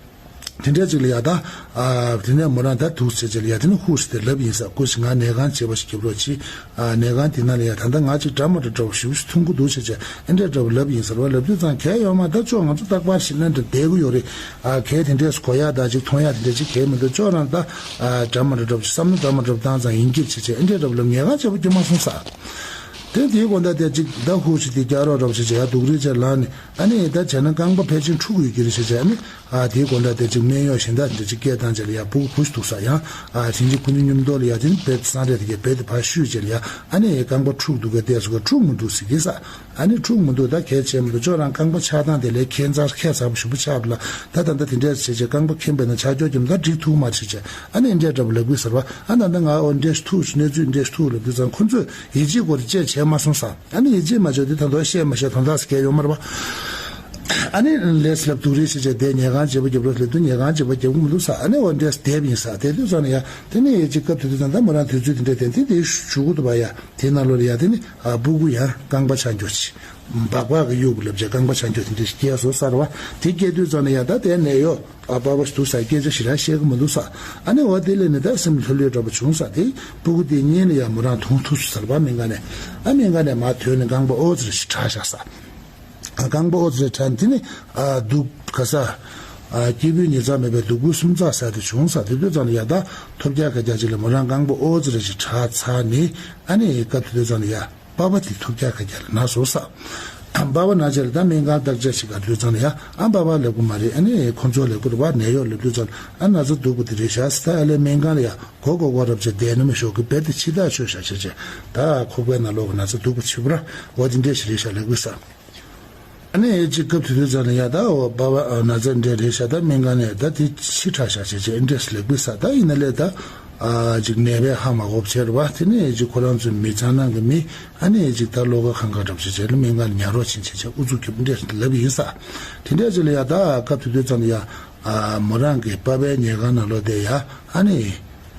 དེ་འདྲ་ཅིག་ལ་ཡ་ད། ཨ་དེ་ནས་མོ་རང་ད་འདུག་ཟེར་བྱས་ལ་ཡ་དེ་ནི་ཧུ་ཟེར་ཏེ་ལབ་ཡིན་ས། སྐུ་ཞིག་ང་ནད་ཁང་བྱེད་པ་ཞིག་རྒྱབ་རོགས་གྱིས། ཨ་ནད་ཁང་དེ་ན་ལ་ཡ་ད་ལྟ་ང་ཅིག་འདྲ་མི་འདྲ་འདྲ་བོ་ཞེ་པོ་ཞིག་མཐོང་གི་འདུག་ཟེར་བྱས་ཨེ་འདྲ་འདྲ་བོ་ལབ་ཡིན་ཟེར་བ། ལབ་དུས་ཙང་གས་ཡོད་མ་ད་ཅོག་ང་ཚོ་རྟག་པར་ཞིག་ན་འདྲ་བསྡད་གི་ཡོད་རེད། ཨ་གས་དེ་འདྲས་གོ་ཡ་ད་ཅིག་མཐོང་ཡ་དེ་འདྲ་ཅིག་གས་མི་འདུག་ཅོག་རང་ད་ཨ་འདྲ་མི་འདྲ་འདྲ་བོ་ཞིག་བསམ་བློ་འདྲ་མི་འདྲ་བོ་བཏང་ཙང་ཡིན་གྱི་ཟེར་བྱས་ཨེ་འདྲ་འདྲ་བོ་ལབ། ཉལ་ཁང་བྱེད་པ་སྐྱོ་མ་སོང་ས། དེ་དེའི་དགོང་དག་དེ་ཅིག་ད་ཧུ་ཞིག་དེ་རྒྱག་རོགས་འདྲ་བོ་ཞིག་བྱས་ཡ་སྡུག་རུས་བྱས་ལངས་ནས། ཨ་ནི་ད་བྱས་ན་རྐང་པ་ཕལ་ཆེར་འཁྲུག་ཡོད་ཀྱི་རེད་ཞེས་བྱས། ཨ་ནི་ཨ་དེའི་དགོང་དག་དེ་ཅིག་སྨན་གཡོག་གཞན་དག་དེ་འདྲ་ཅིག་སྐད་བཏང་བྱས་ལ་ཡ་སྤུ་གུ་བུ་ཞིག་འདུག་ས། ཡང་ཨ་དེ་འདྲ་ཁོ་ཚོ་མཉམ་དུ་ལ་ཡ་དེ་ནི་བེད་སང་རེད་དེ་གས་བེད་དེ་ཕར་བཤུས་བྱས་ལ་ཡ་ཨ་ནི་རྐང་པ་འཁྲུག་འདུག་གས་བལྟས་སོང་ག་འཁྲུག་མི་འདུག་ཟེར་གྱི་ས། ཨ་ནི་འཁྲུག་མི་འདུག་ད་གས་བྱས་མི་འདུག་ཅོག་རང་རྐང་པ་ཆག་སྟངས་དེ་ལས་ཁྱད་མཚར་ཁྱད་མཚར་པོ་ཞེ་པོ་ཆགས་པ་ལ་ད་ད་ལྟ་དེ་འདྲས་བྱས་བྱས་རྐང་པ་ཁེངས་པས་ན་ཆག་སྐྱོ་རྒྱབ་ད་འགྲིག་ཐུབ་མ་རེད་ཟེར་བྱས་ཨ་ནི་འདྲས་འདྲ་བོ་ལབ་གི་ཟེར་བ། ཨ་ད་ལྟ་ང་འོ་འདྲས་ཐུག་གནས་ཚུལ་འདྲས་ཐུག་ལབ་དུས་ཙང་ཁོ་ཚོས་ཡིད་ཆེས་སྐོར་བཅས་བྱས་མ་སོང་ས། ཨ་ནི་ཡིད་ཆེས་མ་བྱས་དུས་ད་དུང་བཤད་མ་བཤད་དོན་དག་ཟེར་མཁན་ཡོད་མ་རེད་པ། ཨ་ནི་ལས་སླེབས་སྡུག་རུས་བྱས་བྱས་དེ་ཉལ་ཁང་བྱེད་པ་རྒྱབ་རོགས་སླེབས་དུས་ཉལ་ཁང་བྱེད་པ་རྒྱབ་གི་མི་འདུག་ས། ཨ་ནི་འོ་འདྲས་བསྡད་པ་ཡིན་ས། དེ་དུས་ཙང་ནས་ཡ་དེ་ནས་ཡིད་ཆེས་སྐབས་དེ་དུས་ཙང་ད་མོ་རང་དུས་ཚོད་དེ་འདྲས་དེ་དེ་དེ་ཞུ་གི་འདུག་པ། ཡ་དེ་ནང་ལོགས་ལ་ཡ་དེ་ནི་ཨ་སྤུ་གུ་ཡང་རྐང་པ་ཆག་འགྱོ་ཆེ་སྦག་སྦག་གི་གཡུག་གི་ལབ་བྱས་རྐང་པ་ཆག་འགྱོ་དེ་འདྲས་ཤིག་སྐྱེས་སོང་ས་རེད་པ། དེ་སྐྱེས་དུས་ཙང་ནས་ཡ་ད་དེ་ནས་ཡོ། ཨ་པ་ཕ་ཞིག་འདུག་ས། སྐད་ཆ་ཞེ་དྲག་བཤད་གི་མི་འདུག་ས། ཨ་ནི་འོ་དེ་ལས་ནི་ད་སེམས་ལྷོད་ལྷོད་འདྲ་པོ་བྱུང་ས། དེ་སྤུ་གུ་དེ་གཉིས་ལ་ཡང་མོ་རང་མཐོང་ཐུབ་སོང་ས་རེད་པ། སྨན་ཁང་ནས། ཨ་སྨན་ཁང་ནས་མར་ཐོན་ནས་རྐང་པ་ཨོ་ཙི་རེ་ཞིག་བྲེགས་བཞག་ས། ཨ་རྐང་པ་ཨོ་ཙི་རེ་བྲེགས་ནས་དེ་ནི་ཨ་སྡུག་ག་ས། ཨ་སྐྱིད་པོའི་ཉེ་ཚ་མེད་པའི་སྡུག་པོའི་སུམ་རྩེན་ཟེར་དེ་བྱུང་ས། དེ་དུས་ཙང་ལ་ཡ་ད་ཐོབ་རྒྱག་ཁ་རྒྱག་ཅིག་ལ་མོ་རང་རྐང་པ་ཨོ་ཙི་རེ་ཞིག་བྲེགས་ཚར་ནས། ཨ་ནི་སྐབས་དེ་དུས་ཙང་ལ་ཡ། པ་ཕ་དེ་ཐོབ་རྒྱག་ཁ་རྒྱག་ལ་ན་སོང་ས། པ་ཕ་ན་ཆེར་ད་སྨན་ཁང་བརྟག་དཔྱད་ཞིག་ག་དུས་ཙང་ལ་ཡ། ཨ་པ་ཕ་ལབ་གི་མ་རེད། ཨ་ནི་ཁོ་ཚོ་ལབ་གི་རེད་པ། ནད་གཡོག་ལབ་དུས་ཙང་ཨ་ན་ཚ་སྡུག་པོ་དེ་རེད་ཤག་ཟེར། ད་ཨ་ལས་སྨན་ཁང་ལ་ཡ་གོ་གོ་གོ་རབ་ཅིག་བསྡད་ན་མི་ཞོག་གི་བེད་དེ་ཕྱི་ཐག་ཆོད་ཤག་བྱས་བྱས། ད་ཁོག་པའི་ནང་ལོགས་གི་ན་ཚ་སྡུག་པོ་ཆེ་པོ་ར་འོ་དེ་འདྲས་ཞིག་རེད་ཤག་ལབ་གི་ས། ཨ་ནི་ཨེ་ཅིག་སྐབས་དེ་དུས་ཙང་ལ་ཡ་ད་འོ་པ་ཕ་ན་ཚ་འདྲས་རེད་ཤག་ད་སྨན་ཁང་ནས་ད་དེ་ཕྱི་དྲགས་ཤག་བྱས་བྱས་ཨེ་འདྲས་ལབ་གི་ས། ད་ཡིན་ན་ལས་ད། ཨ་ཅིག་ནད་པས་ཧ་མ་གོ་བྱས་རེད་པ། དེ་ནས་ཅིག་ཁོ་རང་ཚོའི་མི་ཚང་ནང་གི་མི་ཨ་ནི་ཅིག་ད་བློ་ཁ་གང་ག་འདྲ་པོ་ཞིག་བྱས་ལ་སྨན་ཁང་ལ་ཉར་རོགས་བྱིན་བྱས་བྱས་ཨུ་ཚུགས་རྒྱབ་འདྲས་ལབ་ཡིན་ས། དེ་འདྲས་ཅིག་ལ་ཡ་ད་སྐབས་དེ་དུས་ཙམ་ལ་ཡ་ཨ་མོ་རང་གི་པ་ཕའི་ཉལ་ཁང་ནང་ལོགས་དེ་ཡ་ཨ་ནི་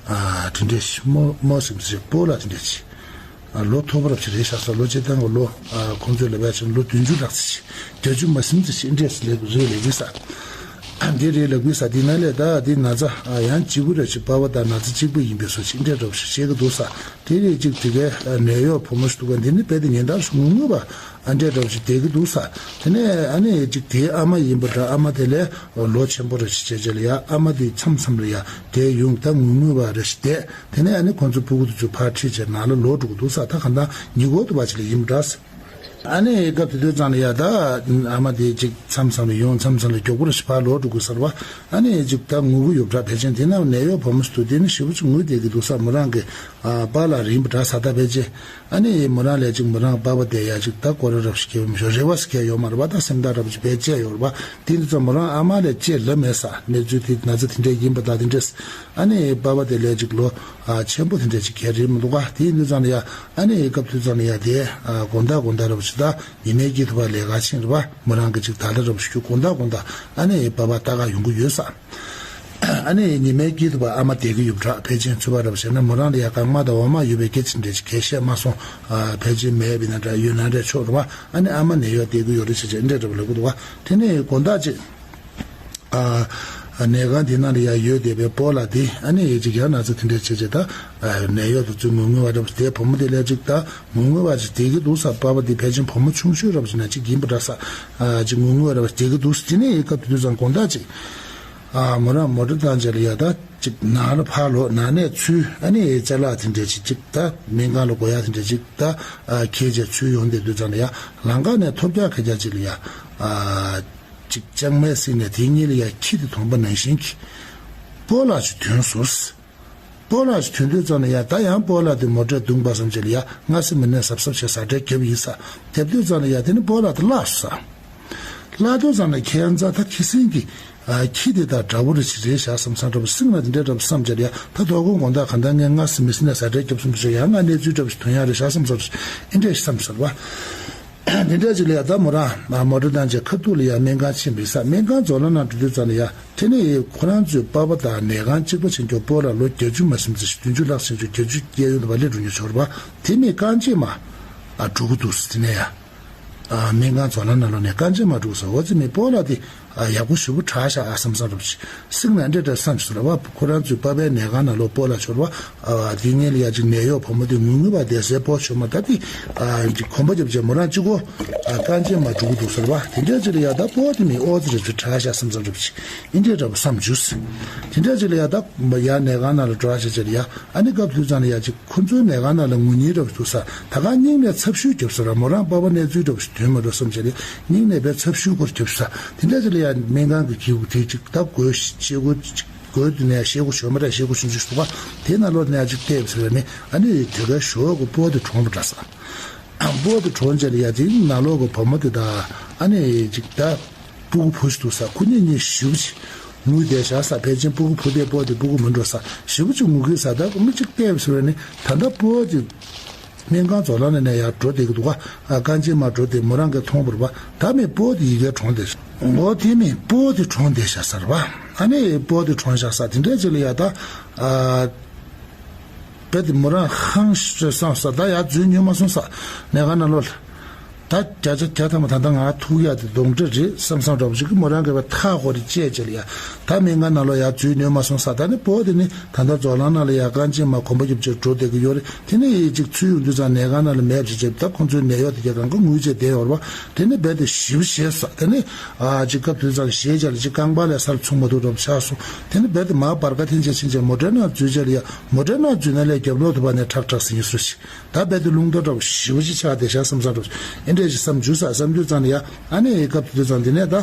ཨ་དེ་འདྲས་ཤིག་མོ་མོ་ཟིག་ཟེར་སྤོ་ལགས་དེ་འདྲས་ཅིག་ལོ་མཐོ་པོ་རབ་ཅིག་རེད་ཤག་ས། ལོ་སྤྱིར་བཏང་གི་ལོ་ཨ་ཁོང་ཚོས་ལབ་ཡ་ཆེ་ན་ལོ་བདུན་ཅུ་ལྷག་ཙམ་ཅིག་བརྒྱད་ཅུ་མ་ཟིན་ཙམ་ཅིག་འདྲས་ལབ་རེད་ལབ་གི་ས། འདི་རེད་ལབ་གི་ས། འདི་ནང་ལས་ད་འདི་ན་ཚ་ཡང་གཅིག་པུ་རེད་ཅིག་པ་ཕ་དང་ན་ཚ་གཅིག་པུ་ཡིན་པའི་བཟོ་ཅིག་འདྲས་འདྲ་པོ་ཞིག་བཤད་གི་འདུག་ས། དེ་རེད་ཅིག་དེ་གའི་ནད་གཡོག་བུ་མོ་ཞིག་འདུག་ག་འདི་ནི་རྦད་དེ་ཉིན་ལྟར་ཞིག་ངུ་ངུ་བ་ཨ་འདྲས་འདྲ་པོ་ཞིག་བསྡད་གི་འདུག་ས། དེ་ནས་ཨ་ནི་ཅིག་དེའི་ཨ་མ་ཡིན་པ་འདྲ། ཨ་མ་དེ་ལས་ལོ་ཆེན་པོ་རེད་ཅིག་བྱས་བྱས་ལ་ཡ་ཨ་མ་དེ་མཚམས་མཚམས་ལ་ཡ་དེ་ཡོང་ད་ངུ་ངུ་བ་རེད་ཅིག་བསྡད། དེ་ནས་ཨ་ནི་ཁོང་ཚོ་སྤུ་གུ་དེ་ཚོ་ཕར་ཁྲིད་བྱས་ནང་ལ་ལོག་འགྲོ་གི་འདུག་ས། ད་གང་ལྟར་ཉིན་གུང་དུ་བ་ཅིག་ལ་ཡིན་པ་འདྲ། ཨ་ནི་སྐབས་དེ་དུས་ཙམ་ལ་ཡ་ད་ཨ་མ་དེ་ཅིག་མཚམས་མཚམས་ལ་ཡོང་མཚམས་མཚམས་ལ་མགྱོགས་པོ་རེ་ཞིག་ཕར་ལོག་འགྲོ་དགོས་ཟེར་བ། ཨ་ནི་ཅིག་ད་ངུ་གི་ཡོད་འདྲ། ཕལ་ཆེར་དེ་ནང་ནད་གཡོག་བུ་མོ་ཞིག་འདུག་དེ་ནི་ཞེ་པོ་ཅིག་ངུ་བསྡད་ཀྱི་འདུག་ས། མོ་རང་གི་ཨ་པཱ་ལགས་རེད་ཡིན་པ་འདྲ་ས། ད་ཕལ་ཆེར་ཨ་ནི་མོ་རང་ལས་ཅིག་མོ་རང་པ་ཕ་དེ་ཡ་ཅིག་ད་སྐོར་ར་རབ་ཞིག་གྱེས་པ་མི་ཤོག་རེ་བ་ཞིག་གྱེས་ཡོད་མ་རེད་པ། ད་སེམས་ཐག་རབ་ཅིག་བེད་སྤྱད་ཡོད་རེད་པ། དེ་འདུག་ཙང་མོ་རང་ཨ་མ་ལས་ཅེས་ལབ་མེད་ས། གནས་ཚུལ་དེ་ན་ཚ་དེ་འདྲས་ཡིན་པ་ད་དེ་འདྲས། ཨ་ནི་པ་ཕ་དེ་ལས་ཅིག་ལོ་ཨ་ཆེན་པོ་དེ་འདྲས་ཅིག་གྱེས་རེད་མི་འདུག་ག་དེ་འདུག་ཙང་ལ་ཡ་ཨ་ནི་སྐབས་དུས་ཙམ་ལ་ཡ་དེ་ཨ་དགོང་དག་དགོང་དག་རབ་ཞིག་ད་ཉི་མའི་དཀྱིལ་དུ་བ་ལས་ཀ་ཕྱིན་རེད་པ། མོ་རང་གི་ཅིག་ད་ལྟ་རབ་ཞིག་རྒྱུ་དགོང་དག་དགོང་དག་ཨ་ནི་པ་ཕ་ལྟ་ག་ཡོང་གི་ཡོད་ས། ཨ་ནི་ཉི་མའི་དཀྱིལ་དུ་བ་ཨ་མ་བསྡད་ཀྱི་ཡོད་འདྲ། ཕལ་ཆེར་ཚུད་པ་རབ་བྱས་ན་མོ་རང་ལ་ཡ་རྐང་མ་དང་འོ་མ་ཡོད་པའི་སྐད་ཆ་འདྲ་ཅིག་གས་བཤད་མ་སོང་། ཨ་ཕལ་ཆེར་མེད་པ་ཡིན་ན་འདྲ་ཡོད་ན་འདྲ་ཆོག་རེད་པ། ཨ་ནི་ཨ་མ་ནད་གཡོག་བསྡད་ཀྱི་ཡོད་རེད་ཟེར་བྱས་འདྲ་འདྲ་པོ་ལབ་གི་འདུག་ག་དེ་ནས་དགོང་དག་ཅིག་ཨ་ནད་ཁང་དེ་ནང་ལ་ཡ་ཡོད་བསྡད་པའི་སྤོ་ལགས་དེ་ཨ་ནི་ཡ་ཅིག་ཡང་ན་ཚ་དེ་འདྲ་བྱས་བྱས་ད་ནད་གཡོག་དེ་ཚོས་ངུ་ངུ་བ་འདྲ་པོ་དེ་བུ་མོ་དེ་ལ་ཅིག་ད་ངུ་ངུ་བ་ཅིག་བསྡད་ཀྱི་འདུག་ས། པ་ཕ་དེ་ཕལ་ཆེར་བུ་མོ་ཆུང་ཤོས་རབ་ཅིག་ན་ཅིག་ཡིན་པ་འདྲ་ས། ཨ་ཅིག་ངུ་ངུ་བ་རབ་བསྡད་ཀྱི་འདུག་ས། དེ་ནས་སྐབས་དེ་དུས་ཙང་དགོང་དག་ཅིག་ཨ་མོ་རང་མོ་ཊ་བཏང་བྱས་ལ་ཡ་ད་ཅིག་ནང་ལ་ཕར་ལོག་ནང་ནས་ཚུར་ཨ་ནི་ཅ་ལག་དེ་འདྲ་ཅིག་ཅིག་ད་སྨན་ཁང་ལ་དགོས་ཡ་དེ་འདྲ་ཅིག་ད་ཨ་འཁྱེར་བྱས་ཚུར་ཡོང་བསྡད་དུས་ཙང་ལ་ཡ་ལམ་ཁ་ནས་ཐོབ་རྒྱག་ཁ་རྒྱག་ཅིག་ལ་ཡ་ཨ་ཅིག་ལྕང་མའི་གསེང་ནས་དེ་གཉིས་ལ་ཡ་ཁྱི་དེ་མཐོང་པ་ནང་བཞིན་གྱི་སྤོ་ལགས་ཅིག་ཐོན་སོང་། སྤོ་ལགས་ཤིག་ཐོན་དུས་ཙམ་ལ་ཡ་ད་ཡང་སྤོ་ལགས་དེ་མོ་ཊ་བརྡུངས་པ་བསམ་བྱས་ལ་ཡ་སྔ་སེ་མི་ནས་གཟབ་གཟབ་བྱས་ས་འདྲ་རྒྱབ་ཡིན་ས། རྒྱབ་དུས་ཙམ་ལ་ཡ་དེ་ནི་སྤོ་ལགས་དེ་བརླགས་སོང་ས། ལྷག་དུས་ཙམ་ལ་ཁྱེད་རང་ཚ་ད་ཁྱི་སེང་གི་ཨ་ཁྱི་དེ་དང་འདྲ་པོ་རེ་ཞིག་རེད་ཤག་བསམ་བསམ་འདྲ་པོ་སེམས་ལ་དེ་འདྲ་འདྲ་པོ་བསམ་བྱས་ཡ། ད་དོ་དགོང་དགོང་དག་གང་ལྟར་ངས་སྔ་སེ་མི་སེ་ནས་ཟ་འདྲའི་རྒྱབ་སོང་པ་ཞིག་ཡང་ང་གནས་ཚུལ་འདྲ་པོ་ཞིག་ཐོན་ཡ་རེད་ཤག་བསམ་བསམ་ཨེ་འདྲ་ཞིག་བསམ་ཟེར་བ། དེ་འདྲ་ཅིག་ལ་ཡ་ད་མོ་རང་མོ་ཊ་བཏང་བྱས་ཁ་ཐུག་ལ་ཡ་སྨན་ཁང་ཕྱིན་པ་རེད་ཤག་སྨན་ཁང་ཟོག་ལ་ནང་འགྲོ་དུས་ཙམ་ལ་ཡ་དེ་ནས་ཁོ་རང་ཚོའི་པ་ཕ་དང་ནད་ཁང་གཅིག་པ་བྱེད་མཁན་སྤོ་ལགས་ལོ་བརྒྱད་ཅུ་མ་ཟིན་ཙམ་ཞིག་བདུན་ཅུ་ལྷག་ཟིན་ཙམ་བརྒྱད་ཅུ་སྐྱེས་ཡོད་འདུག་པ། སླེབས་འགྲོ་མཁན་ཞིག་རེད་པ། དེ་ནས་རྐང་རྗེས་མ་ཨ་འགྲོ་གི་འདུག་དེ་ནས་ཡ། ཨ་སྨན་ཁང་ཟོག་ལ་ནང་ལོགས་ནས་རྐང་རྗེས་མ་འགྲོ་ས། འོ་ཙི་མི་སྤོ་ལགས་དེ་ཨ་ཡག་པོ་ཞེ་པོ་དྲག་ཤག་ཨ་བསམ་བསམ་འདྲ་པོ་ཞིག་སེམས་ནང་འདྲ་འདྲ་བསམ་ཞིག་ལ་བ། ཁོ་རང་ཚོའི་པ་ཕའི་ནད་ཁང་ནང་ལོགས་སྤོ་ལགས་ཤོར་བ། ཨ་དེ་སྔོན་ལ་ཡ་ཅིག་ནད་གཡོག་བུ་མོ་དེ་ངུ་ངུ་བ་བསྡད་སའི་སྤོ་ཤོར་མ། ད་དེ་ཨ་ཅིག་གོམ་པ་རྒྱབ་བྱས་མོ་རང་གཅིག་པོ་ཨ་རྐང་རྗེས་མ་འགྲོ་གི་འདུག་ཟེར་བ། དེ་འདྲ་ཅིག་ལ་ཡ་ད་སྤོ་དེ་མི་ཨོ་ཙི་རེ་ཚོ་དྲག་ཤག་བསམ་བསམ་འདྲ་པོ་ཞིག་ཨེ་འདྲ་འདྲ་པོ་བསམ་བྱུང་། དེ་འདྲ་ཅིག་ལ་ཡ་ད་ཡ་ནད་ཁང་ནང་ལ་འགྲོ་ཡ་བྱས་བྱས་ལ་ཡ། ཨ་ནི་སྐབས་དུས་ཙམ་ལ་ཡ་ཅིག་ཁོ་ཚོའི་ནད་ཁང་ནང་ལ་ངུ་སྙིང་འདྲ་པོ་འདུག་ས། ད་ག་སྙིང་ནས་ཚབ་ཤུལ་རྒྱབ་ས་ར། མོ་རང་པ་ཕ་གནས་ཚུལ་འདྲ་པོ་ཞིག་ཐོན་མ་འགྲོ་བསམ་བྱས་ལ་སྙིང་ནས་དཔེ་ཚབ་ཤུལ་སྐོར་རྒྱབ་ས། དེ་འདྲ་ཅིག་ལ་ཡ་སྨན་ཁང་གི་གི་དེ་ཅིག་ད་དགོས་ཤེལ་སྒོ་ཅིག་སྒོ་དེ་ནས་ཤེལ་སྒོ་ཞོ་མ་རེད། ཤེལ་སྒོ་ཆུང་ཆུང་ཞིག་འདུག་ག་དེ་ནང་ལོགས་ནས་ཅིག་བལྟས་ཟེར་བས་ནི། ཨ་ནི་དེ་གའི་ཞོ་གི་སྤོ་དེ་གྲོངས་པ་འདྲ་ས། སྤོ་དེ་གྲོངས་བྱས་ལ་ཡ་དེ་ནང་ལོགས་གི་བུ་མོ་དེ་དང་ཨ་ནི་ཅིག་ད། སྤུ་གུ་བུ་ཞིག་འདུག་ས། ཁོ་གཉིས་གཉིས་ཞེ་པོ་ཅིག་ངུས་བསྡད་ཤག་ས། ཕལ་ཆེར་སྤུ་གུ་བུ་དེ་སྤོ་དེ་སྤུ་གུ་མིན་འགྲོ་ས། ཞེ་པོ་ཅིག་ངུ་གི་ས། ད་མི་གཅིག་བལྟས་པ་ཟེར་བས་ནི་ད་ལྟ་སྤོ་དེ་སྨན་ཁང་ཟོག་ལ་ནས་ནས་ཡར་འགྲོ་བསྡད་ཀྱི་འདུག་ག་ཨ་རྐང་རྗེས་མ་འགྲོ་དེ་མོ་རང་གིས་མཐོང་བ་རེད་པ། ད་མི་སྤོ་དེ་ཡི་གེ་གྲོངས་བསྡད་ཤག་འོ་དེ་མི་སྤོ་དེ་གྲོངས་བསྡད་ཤག་ས་རེད་པ། ཨ་ནི་སྤོ་དེ་གྲོངས་ཤག་ས། དེ་འདྲ་ཅིག་ལ་ཡ་ད་ཨ། རྦད་དེ་མོ་རང་ཧང་ཤོས་བསམ་ས། ད་ཡར་འཛུལ་ཉན་མ་སོང་ས། ནས་ག་ནང་ལོགས་ལ། ད་བརྒྱ་ཆ་བརྒྱ་ཐམ་པ་ད་ལྟ་ང་ཐུག་ཡག་དེ་གདོན་འདྲེ་རེད་བསམ་བསམ་འདྲ་པོ་ཞིག་གིས་མོ་རང་གི་བ་ཐག་ཧོ་རེ་བཅད་བྱས་ལ་ཡ། ད་སྨན་ཁང་ནང་ལོགས་ཡར་འཛུལ་ཉན་མ་སོང་ས། ད་ནི་སྤོ་དེ་ནི་ད་ལྟ་ཟོག་ལ་ནང་ལ་ཡར་རྐང་རྗེས་མ་གོམ་པ་རྒྱབ་བྱས་འགྲོ་བསྡད་ཀྱི་ཡོད་རེད། དེ་ནི་ཡིད་ཅིག་ཚུར་ཡོང་དུས་ཙང་ནས་ག་ནང་ལ་མེད་བྱས་བྱས། ད་ཁོང་ཚོའི་ནད་གཡོག་དེ་གས་གང་ག་ངུས་བྱས་བསྡད་ཡོད་རེད་པ། དེ་ནི་རྦད་དེ་ཞེ་པོ་ཞེད་ས། དེ་ནི་ཨ་ཅིག་སྐབས་དུས་ཙང་ཞེད་བྱས་ལ་ཅིག་རྐང་པ་ལ་སར་ཚུགས་མ་ཐུབ་འདྲ་པོ་ཆགས་སོང་། དེ་ནི་རྦད་དེ་མར་བར་ཀ་འཐེན་བྱས་ཕྱིན་བྱས་མོ་ཊའི་ནང་འཛུལ་བྱས་ལ་ཡ། མོ་ཊའི་ནང་འཛུལ་ན་ལས་རྒྱབ་ལོགས་དེ་བ་ནས་ཁྲག་ཁྲག་ཟིན་ཡོད་ས་ཞིག་ད་རྦད་དེ་རླུང་རྟ་འདྲ་པོ་ཞེ་པོ་ཅིག་ཆགས་བསྡད་ཤག་བསམ་བསམ་འདྲ་པོ་ཞིག་ཨེ་འདྲ་ཞིག་བསམ་བྱུང་ས། བསམ་དུས་ཙང་ལ་ཡ། ཨ་ནི་སྐབས་དེ་དུས་ཙང་དེ་ནས་ད་